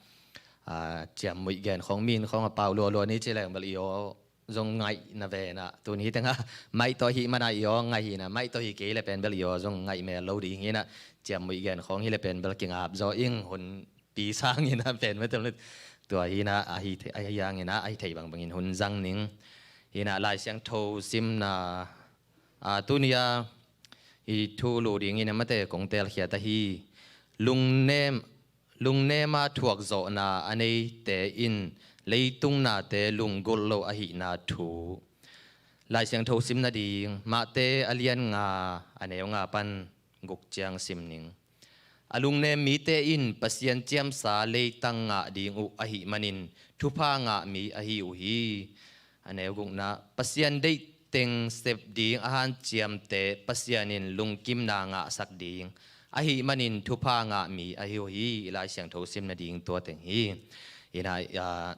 ah, ciammuih gen khawng, min khawng a pau lualua ni ci leng bel i aw zong ngaih na ve in ah, tun hi teng ah maih tawh hih man ah i aw ngaih hi in ah, maih tawh hi kei le pen bel i aw zong ngaih mel lo ding hi in ah, ciammuih gen khawng hi le pen bel kingap zaw ing, hun pi sang in ah pen mate. Tua hi in ah, a hi thei, a hi hang in ah, a hi thei bangbangin hun zang ning. Hi in ah Lai Siangtho simna, ah, tuni a i thu luh ding in ah mate kong telkhiat ahi, lungnem, lungnem a thuak zawhna a neite in leitung nate lunggulh lo ahihna thu. Lai Siangtho sim nading, Mate a lian nga, a neu nga pan guk ciang sim ning. A lungnem mite in Pasian ciamsa leitang ngah ding uh ahih manin thupha ngah mi ahi uh hi. A neu gukna, Pasian deih teng sep ding a hanciamte Pasian in lungkimna ngahsak ding ahih manin thupha ngah mi ahi uh hi. Lai Siangtho sim nading tua teng hi. Hi in ah, ah,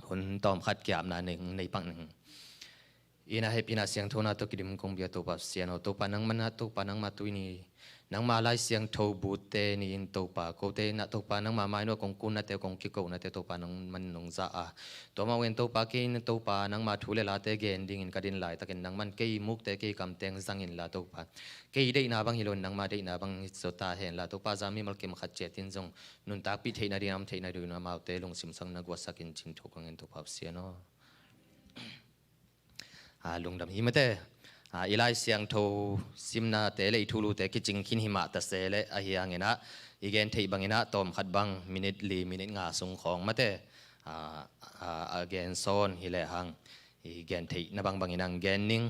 hun tawmkhat kiapna ning nei pak ning. Inn ah hehpihna siangthona tawh kidim kong bia Topa Pasian aw, Topa nangmah na, Topa nangmah tuni, nangmah Lai Siangtho butte ni-in Topa, kote in ah Topa nangmah mainawh kong kunnate, kong kikonate Topa nangman nong za a, tua mah in Topa kei in Topa nangmah thu le late gen dingin ka din laitakin nangman kei mukte kei kamteng zang inla Topa, kei deihna bang hi loin nangmah deihna bang hi zaw ta henla Topa, za mimal kim khat ciatin zong nuntakpih theihna dingin, am theihna dingin amaute lungsim sang na guahsak in cin thu kong en Topa Pasian aw. A, lungdam hi mate. A, i Lai Siangtho simnate le i thulute kicing khin hi mah ta se le ahi hangin ah i gen theih bangin ah tawm khat bang minit li minit nga sung khawng mate. A, a, a gen sawn hi lehang i gen theihna bangbangin ang gen ning.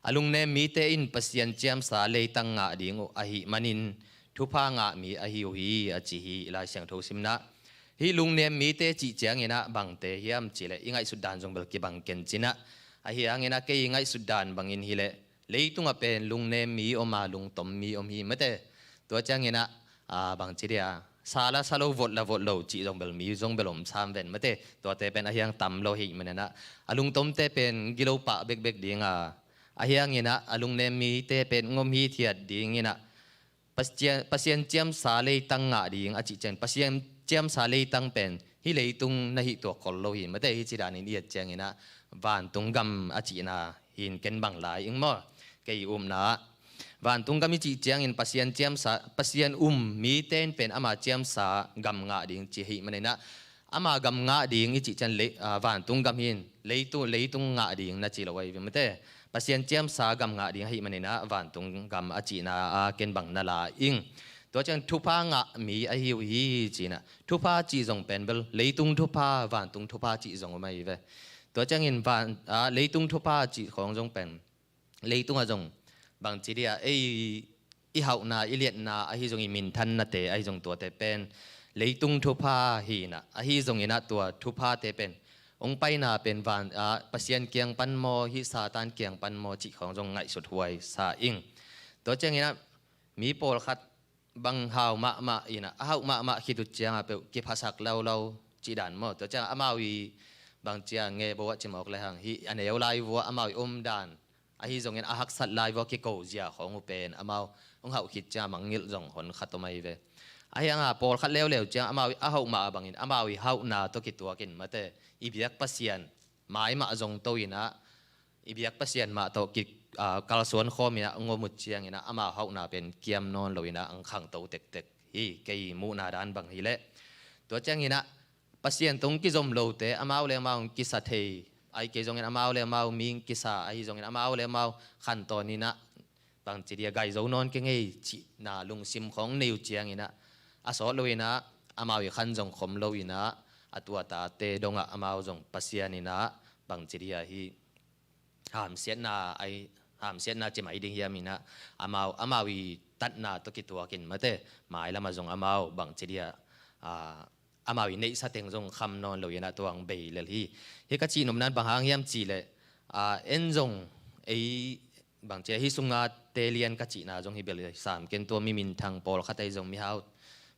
A lungnem mite in Pasian ciamsa leitang ngah ding uh ahih manin thupha ngah mi ahi uh hi a ci hi i Lai Siangtho simna. Hih lungnem mite cih ciangin ah bangte hiam cihleh i ngaihsut dan zong bel kibang ken cin ah, ahi hangin ah kei i ngaihsut dan bangin hileh leitungah pen lungnem mi om a, lungtom mi om hi mate. Tua ciangin ah, a, bangci dia, sa la sa lo, vot la vot lo cih zong bel mi zong bel om sam ven mate. Tuate pen ahi hang tam lo hi manin ah a lungtomte pen gilo pah bekbek ding a, ahi hangin ah a lungnem mite pen ngom hithiat dingin ah Pasian, Pasian ciamsa leitang ngah ding a cih ciang, Pasian ciamsa leitang pen hih leitung na hih tuak khol lo hi mate. Hih ci danin i et ciangin ah vantung gam a cihna hin ken bang lai ing maw, kei i upna ah. Vantung gam i cih ciangin Pasian ciamsa, Pasian um mite in pen ama ciamsa gam ngah ding ci hi manin ah ama gam ngah ding i cih ciang lei, a, vantung gam hin leitu-, leitung ngah ding na ci lo ahi ve mate. Pasian ciamsa gam ngah ding ahih manin ah vantung gam a cihna a ken bang na la ing. Tua ciang thupha ngah mi ahi uh hi ci-in ah, thupha cih zong pen bel leitung thupha, vantung thupha cih zong om ahi ve. Tua ciangin van, a, leitung thupha cih khawng zong pen leitungah zong bangci dia ei i hauhna, i liatna ahi zong, i minthannate ahi zong, tuate pen leitung thupha hi-in ah, ahi zongin ah tua thuphate pen hong paina pen van, a, Pasian kiang pan maw, hih Satan kiang pan maw cih khawng zong ngaihsut huai sa ing. Tua ciangin ah mi pawlkhat bang hau mahmah in ah, a hauh mahmah khit uh ciangah peuh kiphasak laulai cih dan maw. Tua ciangah amau i bangci a nge bo ah ci mawk lehang hih a neu lai vua amau i om dan ahi zongin a haksat lai vua kiko zia khawng uh pen amau hong hauh khit ciangah mangngilh zong hon khat om ahi ve. Ahi hangah pawlkhat leuleu ciangah amau i a hauh mah bangin amau i hauhna tawh kituakin mate, i biak Pasian mai mah zong to in ah, i biak Pasian mah tawh ki, a, kalsuan khawm in ah ngom uh ciangin ah amau hauhna pen kiam nawn lo in ah ang khangto tektek hi, kei muhna dan bang hileh. Tua ciangin ah Pasian tawh kizom lote amau le amau kisa thei, ahi kei zongin amau le amau mi kisa, ahi zongin amau le amau khantawn in ah bangci dia gai zo nawn keng ei cihna lungsim khawng nei uh ciangin ah, a sawt lo in ah amau i khan zong khom lo in ah, a tua tate dongah amau zong Pasian in ah bangci dia hih hamsiatna ahi, hamsiatna ci mai ding hiam in ah, amau, amau i tatna tawh kituakin mate, mailamah zong amau bangci dia, a, amau i neihsa teng zong kham nawn lo in ah tuang bei lel hi. Hih ka cihnopna in bang hang hiam cihleh, a, en zong ei bangci a hih sunga telian ka cihna zong hi bel sam ken, tua mi minthang pawlkhat ahi zong, mihau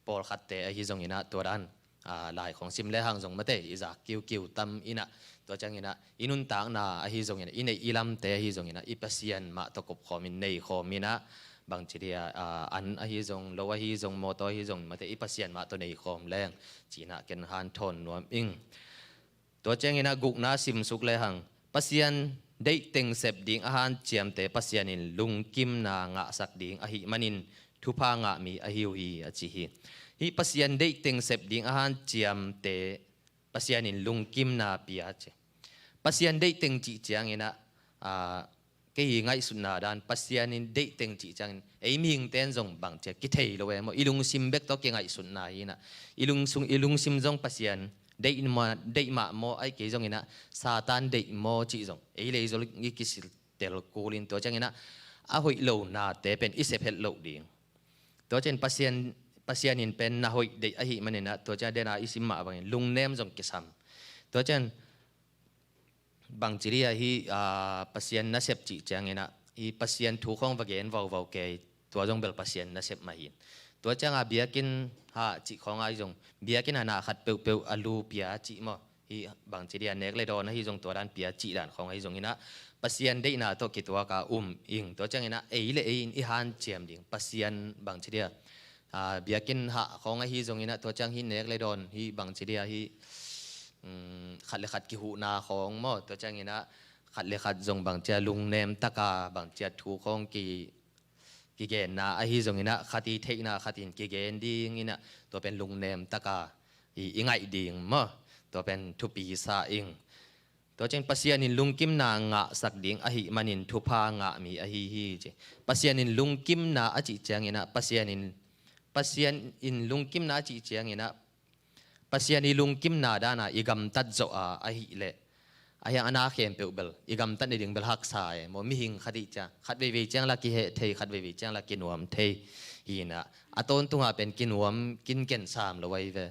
pawlkhatte ahi zongin ah tua dan, a, lai khawng sim lehang zong mate i zak kiukiu tam in ah, tua ciangin ah i nuntakna ahi zongin ah, i neih i lamte ahi zongin ah i Pasian mah tawh kopkhawm in, neikhawm in ah, bangci dia, a, an ahi zong, lo ahi zong, mawtaw ahi zong mate, i Pasian mah tawh neikhawm leng ci-in ah ken hanthawn nuam ing. Tua ciangin ah gukna simsuk lehang, Pasian deih teng sep ding a hanciamte Pasian in lungkimna ngahsak ding ahih manin thupha ngah mi ahi uh hi a ci hi. Hih Pasian deih teng sep ding a hanciamte Pasian in lungkimna pia ci. Pasian deih teng cih ciangin ah, a, kei i ngaihsutna dan Pasian in deih teng cih ciangin ei mihingte in zong bangci a kithei lo e maw, i lungsim bek tawh kingaihsutna hi in ah, i lungsung, i lungsim zong Pasian deih ma-, deih mah maw, ahi kei zongin ah Satan deih maw cih zong ei leizol i kisil tel kul in, tua ciangin ah a hoih lo nate pen i sep het loh ding. Tua ciang Pasian, Pasian in pen na hoih deih ahih manin ah, tua ciang a den a i sim mah bangin lungnem zong kisam. Tua ciang bangci dia hih, a, Pasian nasep cih ciangin ah, hih Pasian thu khawng va gen vauvau kei, tua zong bel Pasian nasep mah hi. Tua ciangah biakinn hah cih khawng ahi zong, biakinn ah na khat peuhpeuh a lu pia cih maw, Hih bangci dia nek le dawn ahi zong tua dan pia cih dan khawng ahi zongin ah Pasian deihna tawh kituak a um ing. Tua ciangin ah ei le ei in i hanciam ding Pasian bangci dia biakinn hah khawng ahi zongin ah tua ciang hih nek le dawn hih bangci dia hih khat le khat kihuhna khawng maw, tua ciangin ah khat le khat zong bangcia lungnem taka bangcia thu khawng ki kigenna ahi zongin ah khat i theihna khat in kigen dingin ah tua pen lungnem taka i i ngaih ding maw, tua pen thupi sa ing. Tua ciang Pasian in lungkimna ngahsak ding ahih manin thupha ngah mi ahi hi ci. Pasian in lungkimna a cih ciangin ah Pasian in Pasian in lungkimna a cih ciangin ah Pasian i lungkimna dana i gamtat zawh a ahih leh ahiang a na khempeuh bel i gamtat nading bel haksa e maw. Mihing khat ih ciang khat veivei ciang la kiheh thei, khat veivei ciang la kinuam thei. Hinah a tawntunga pen kinuam kinken sam lo ahi ve.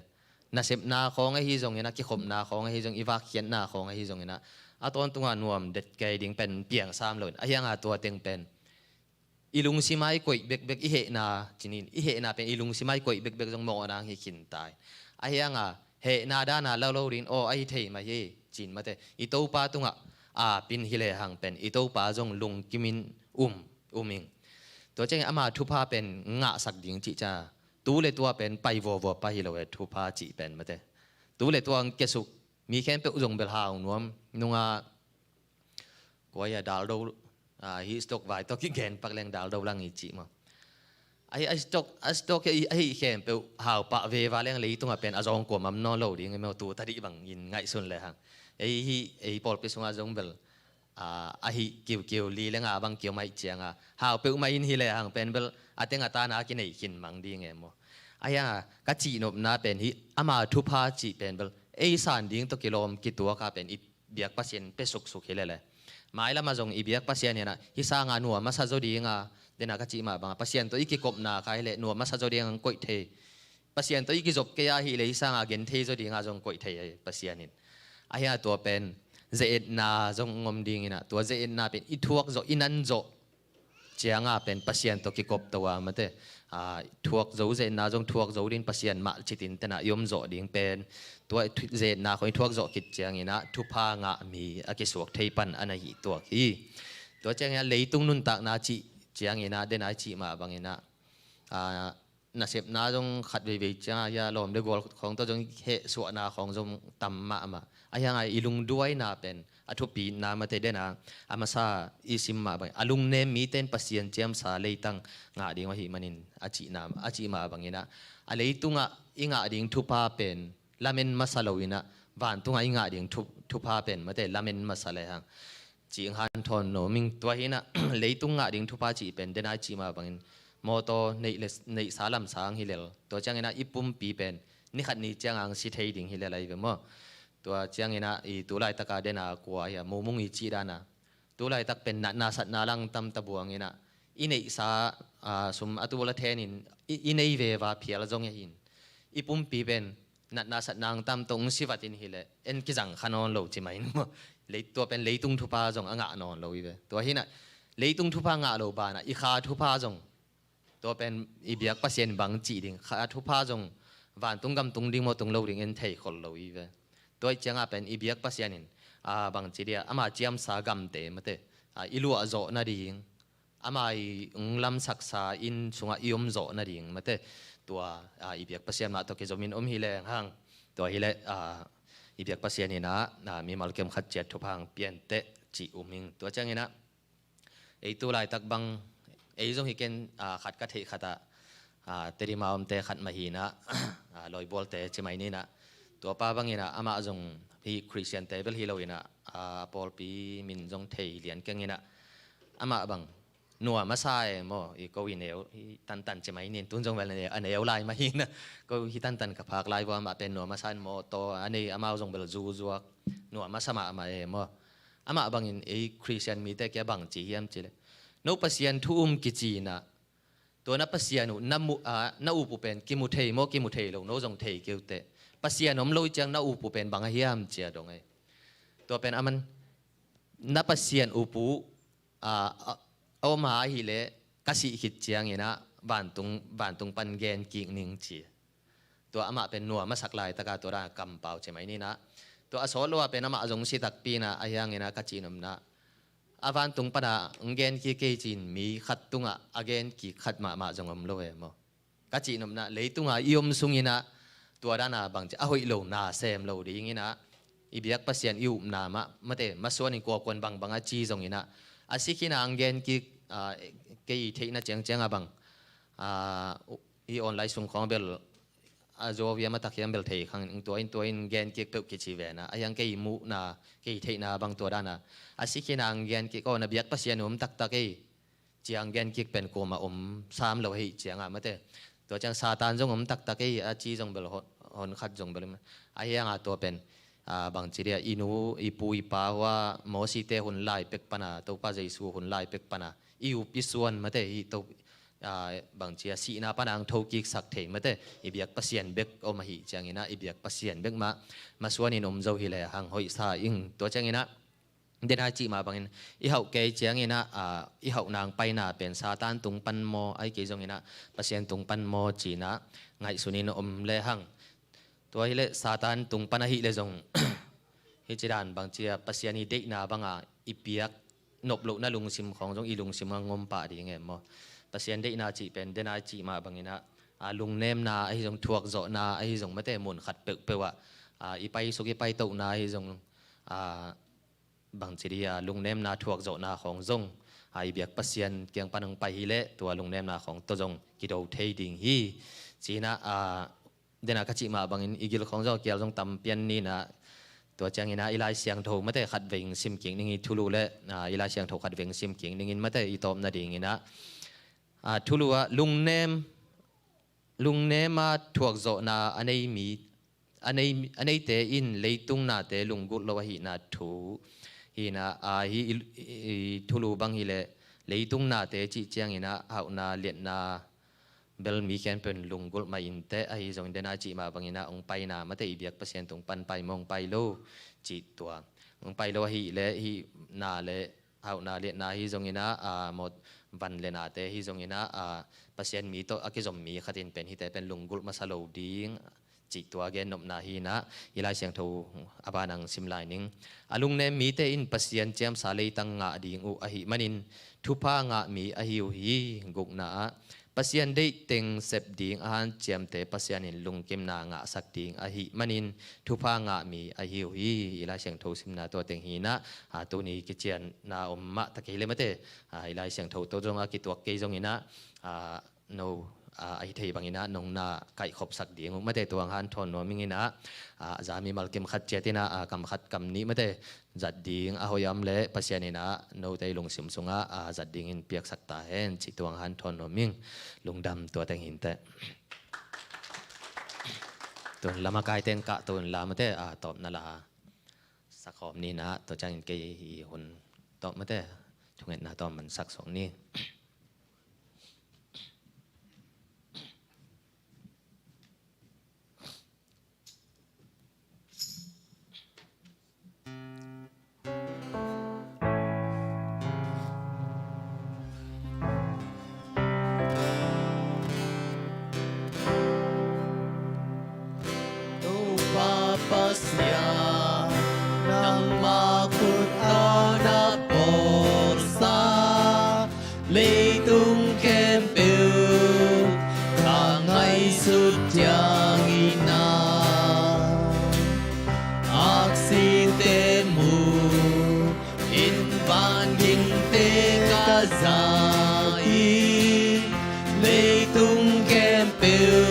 Nasepna khawng ahi zongin ah kikhopna khawng ahi zong i vakkhiatna khawng ahi zongin ah a tawntunga nuam det kei ding pen piang sam lo in ahianga tua teng pen i lungsim a i koih bekbek i hehna cinin i hehna pen i lungsim a i koih bekbek zong mawhna hi khinta hi. Ahianga hehna dana lo lo dingin aw ahi thei mah hi cin mate i Topa tungah apin hi lehang pen i Topa zong lungkimin um um ing. Tua ciangin ama thupha pen ngahsak ding cih ca tu le tua pen pai vuavua pa hi lo e thupha cih pen mate. Tu le tua kesuk mi khempeuh zong bel hau nuam nunga kua hi a dal do hi stock vai tawh kigen pak leng dal do lang i cih maw. Ahi a stock a stock hi ahi khempeuh hau pah veva leng leitungah pen a zawng kuam am nawn lo ding i maw tu tadih bangin ngaihsun lehang. Ei hi ei pawlpi sungah zong bel ahi kiukiu li le nga bang kiu maih cianga hau peuhmah in hi lehang pen bel a teng a tana kinei khin mang ding e maw. Ahianga ka cihnopna pen hi ama thupha cih pen bel ei san ding tawh kilawm kituaka pen i biak Pasian pe suksuk hi lele. Mailamah zong i biak Pasian hinah hi sanga nuam a sa zaw dinga dena ka cih mah banga Pasian tawh i kikopna kha hileh nuam a sa zaw dinga koih thei. Pasian tawh i kizop kei a hileh hi sanga gen thei zaw dinga zong koih thei ahi Pasian in. Ahia tua pen ze-etna zong ngom dinginah tua ze-etna pen i thuak zawh i nan zawh cianga pen Pasian tawh kikop to a mate. Thuak zo zetna zong thuak zo din Pasian mah citin tena i om zawh ding pen tua zetna khong i thuak zawh khit cianginah thupha ngah mi a kisuak thei pan a na hi tuak hi. Tua cianginah leitung nuntakna cih cianginah dena i cih mah banginah nasepna zong khat veivei cianga hia lawm le gual khong tawh zong hehsuahna khong zong tam mahmah. Ahianga i lungduaina pen a thupina mate dena a masa i sim mah bangin a lungnem mite in Pasian ciamsa leitang ngah ding ahi manin a cihna a cih mah banginah a leitungah i ngah ding thupha pen lamen masa loinah vantungah i ngah ding thupha pen mate lamen masa lehang cih hanthawn no ming tua hinah leitung ngah ding thupha cih pen dena i cih mah bangin mawtaw neihsa lamsang hi lel tua cianginah i pumpi pen nikhat ni cianga ang si thei ding hi lel ahi ve maw. Tua cianginah i tulaitaka dena kua hia mumung i cih dana tulaitak pen natna satna lang tamta buanginah i neihsa sum a tul a thenin i nei veva phial zong ahin i pumpi pen natna satna ang tamta ung sivatin hileh en kizang kha nawn lo ci mahin maw. Tua pen leitung thupha zong a ngah nawn lo hi ve. Tua hinah leitung thupha ngah lo banah i kha thupha zong tua pen i biak Pasian bang cih ding kha thupha zong vantung gamtung ding maw tung lo ding en thei khol lo hi ve. Tua i cianga pen i biak Pasian in bangci dia ama ciamsa gamte mate i luah zawh nading ama i ung lamsaksa inn sungah i om zawh nading mate tua i biak Pasian mah tawh kizomin om hi leng hang tua hileh i biak Pasian inah mimal kem khat ciat thupha ang pianteh cih um hing. Tua cianginah ei tulaitak bang ei zong hi ken khat ka theih khatah Tedim a omte khat mah hinah Lawibualte ci mai ninah tua pa banginah amah zong hi Khristiante bel hi loinah a pawlpi min zong thei lian kenginah amah bang nuam a sa e maw i ko i neu hi tantan ci mai nin tun zong bel a neu lai mah hinah ko hi tantan ka phak lai vua amah pen nuam a sa in mawtaw a nei amau zong bel zuzuak nuam a sa mahmah e maw. Amah bangin ei Khristian mite kia bang ci hiam cileh no Pasian thu um kicinah tua na Pasian uh na up uh pen kimu thei maw kimu thei lo no zong thei keuteh Pasian om lo i ciang na up uh pen bang a hiam cia dong ei. Tua pen aman na Pasian up uh a om a hileh ka sih khit cianginah vantung vantung pan gen kik ning ci. Tua amah pen nuam a sak laitaka tua dana kampau ci mai ninah A sawt lo ah pen amah zong si takpi in ah, ahi hangin ah ka cihnopna, a vantung pan a hong gen kik kei ci-in mi khat tungah a gen kik khat mahmah zong om lo e maw. Ka cihnopna, leitung a i om sungin ah tua dan a bangci a hoih lo na sem lo dingin ah, i biak Pasian i upna mah, mate, masuan in kuakuan bangbang a ci zongin ah, a si khin a hong gen kik, ah, kei i theihna ciangciang a bang, ah, i online sung khawng bel a zo viam a tak hiam bel thei khang in, tua in tua in gen kik peuh kici ve na, a hiang kei muhna, kei theihna bang tua dan a, a si khin a hong gen kik, aw, na biak Pasian om taktak ei, ci-a hong gen kik pen kuamah om sam lo ahih ciangah, mate, tua ciang Satan zong om taktak ei a ci zong bel hon, hon khat zong bel, a hiang a tua pen, a, bangci dia, i nu i pu i pa hua Mosite hun lai pek pan a, Topa Jesu hun lai pek pan a i up i suan, mate, hi to, a, bangci a sihna pan a hong thokiksak thei, mate, i biak Pasian bek om ahih ciangin ah, i biak Pasian bek mah masuan in om zo hi le hang hoih sa ing. Tua ciangin ah, den a i cih mah bangin, i hauh kei ciangin ah, a, i hauhna hong paina pen Satan tung pan maw, ahih kei zongin ah Pasian tung pan maw ci-in ah ngaihsun in om le hang. Tua hi leh Satan tung pan ahih leh zong, hih ci dan bangci a Pasian i deihna bang a i piak nop lohna lungsim khawng zong i lungsim ah hong om pah ding e maw. Pasian deihna cih pen den a i cih mah bangin ah, a, lungnemna ahi zong, thuakzawhna ahi zong, mate, mun khat peuhpeuh ah, a, i paisuk i paitohna ahi zong, a, bangci dia, lungnemna thuakzawhna khawng zong, a, i biak Pasian kiang pan hong pai hi leh tua lungnemna khawng tawh zong kido thei ding hi. Ci-in ah, a, den a ka cih mah bangin i gil khawng zong a kial zong tam pian ni-in ah, tua ciangin ah i Lai Siangtho, mate, khat vei hong sim kik ning, i thulu le, a, i Lai Siangtho khat vei hong sim kik ningin, mate, i tawpna dingin ah, a, thulu ah lungnem, lungnem a thuakzawhna a nei mi, a nei, a neite in leitung nate lunggulh lo ahihna thu hi-in ah, a, hi, i, i thulu bang hi leh leitung nate cih ciangin ah hauhna liatna bel mi khempeuh in lunggulh mah inteh, ahi zongin den a i cih mah bangin ah hong paina, mate, i biak Pasian tung pan pai maw, hong pai lo cih tua. Hong pai lo ahih leh hih na le hauhna liatna ahi zongin ah, a, maw, van le nate ahi zongin ah, a, Pasian mi tawh a kizom mi khat in pen hihte pen lunggulh masa lo ding cih tua gennopna hi-in ah, i Lai Siangtho a ban hong sim lai ning. A lungnem mite in Pasian ciamsa leitang ngah ding uh ahih manin thupha ngah mi ahi uh hi. Gukna ah, Pasian deih teng sep ding a hanciamte Pasian in lungkimna ngahsak ding ahih manin thupha ngah mi ahi uh hi. I Lai Siangtho simna tua teng hi-in ah, a, tuni kicianna om mah ta kei le, mate, a, i Lai Siangtho tawh zong a kituak kei zongin ah, a, no, a, ahi thei bangin ah nong na kaihkhopsak ding uh, mate, tua hong hanthawn nuam ing in ah, a, za mimal kim khat ciat in ah, a, kam khat kam nih, mate, zat ding a hoih a om leh Pasian in ah note i lungsim sungah, a, zat dingin piaksak ta hen cih tua hong hanthawn nuam ing. Lungdam. Tua teng hi inteh. Tun la makaite in kah tun la, mate, a, tawpna la sakhawm ni-in ah, tua ciangin kei i hun tawh, mate, thungetna tawh mansak sawk ni. Topa Pasian, nangmah khut a na bawlsa leitung khempeuh ka ngaihsut ciangin ah, aksite mu in, vangingte ka za in, leitung khempeuh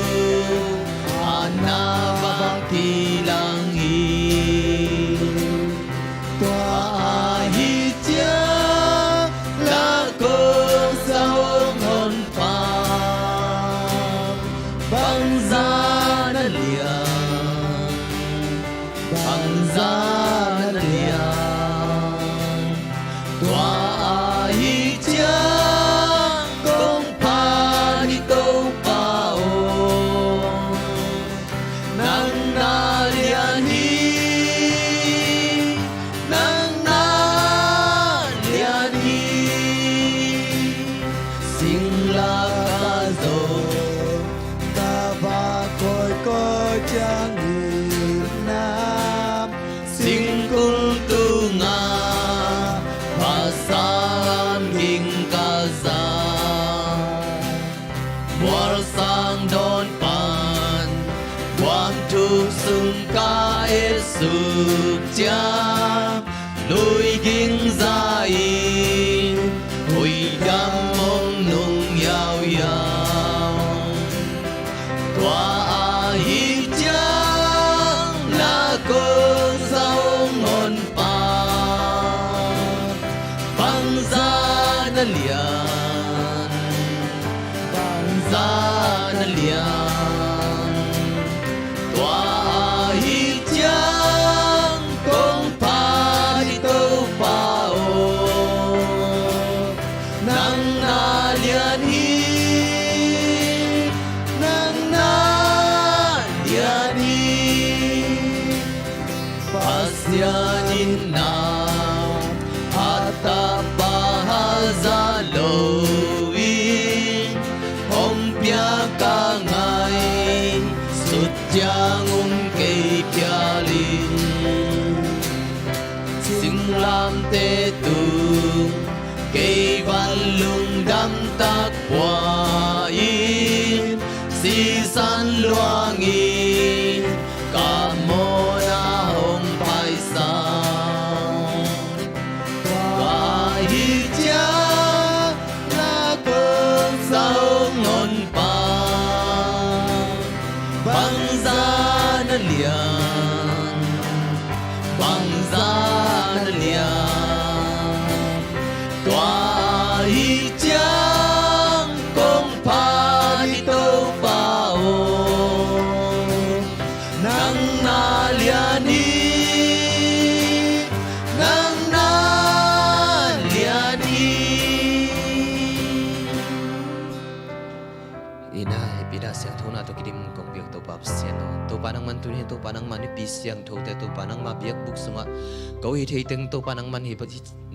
a na vang kilang hi. Tua ahih ciang la kong sa hong honpa, bangzah na lian, bangzah na lian. Tua ahih ciang kong Samging ka za, mualsang dawn pan, buangthu sung ka et suk ciang, luiging za-in huidam hong nung yauyau. Tua ahih ciang na kong za hong honpa, bangzah na lian, bangzah na lian. Tua ahih ciang kong phat hi Topa aw, nang na lian hi, nang na lian hi. Pasian in na a tapa za lo-in hong piak a ngai, sut ciang um kei phial in. Singlamteh tung kei van lungdam tak pua-in, sisan luangin ka mawhna hong paisak. Tua ahih ciang na kong za hong honpa, bangzah na lian, bangzah na lian. Tua ahih ciang kong phat hi Topa aw, nang na lian hi, nang na lian hi. Ina, hehpihna siangthona tawh kidim kong biak Topa Pasian aw, Topa nangman tuni, Topa nangman hehpih siangthote, Topa nangma biakbuk sungah ko hi thei teng, Topa nangman hi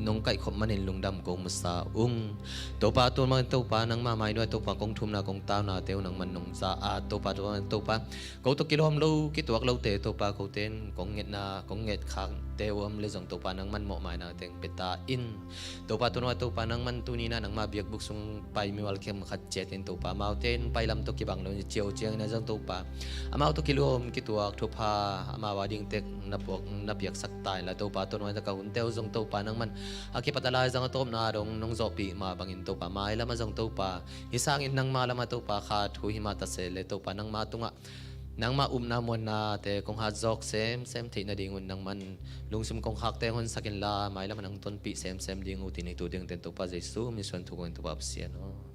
nong kaihkhop manin lungdam ko masa ung. Topa tun mah Topa nangma mainuai, Topa kong thumna kong taunate uh nangman nong za a, Topa tun mah Topa ko tawh kilawm lo, kituak lote Topa kote in kong ngetna kong ngetkhakte uh om le zong Topa nangman mawhmaina teng pia ta in. Topa tun mah Topa nangman tuni-in ah nangma biakbuk sung pai mimal khem khat ciat in Topa amaute in pailam tawh kibang lo in ciau ciangin ah zong Topa amau tawh kilawm kituak thupha amau a ding tek na puak na piaksak ta inla, Topa tun mah ka hunte uh zong Topa nangman a kipat a laizang a tawpna dong nong zawhpih mah bangin Topa mailam ah zong Topa hih sangin nangma lamah Topa khat hu himah ta se le Topa nangma tungah nangma upna muannate kong hatzawk semsem theih nadingun nangman lungsim kong khakte honsak inla, mailam ah nang tonpih semsem ding uh, tuni tu dingte in Topa Jesu min suang thu kong in Topa Pasian aw.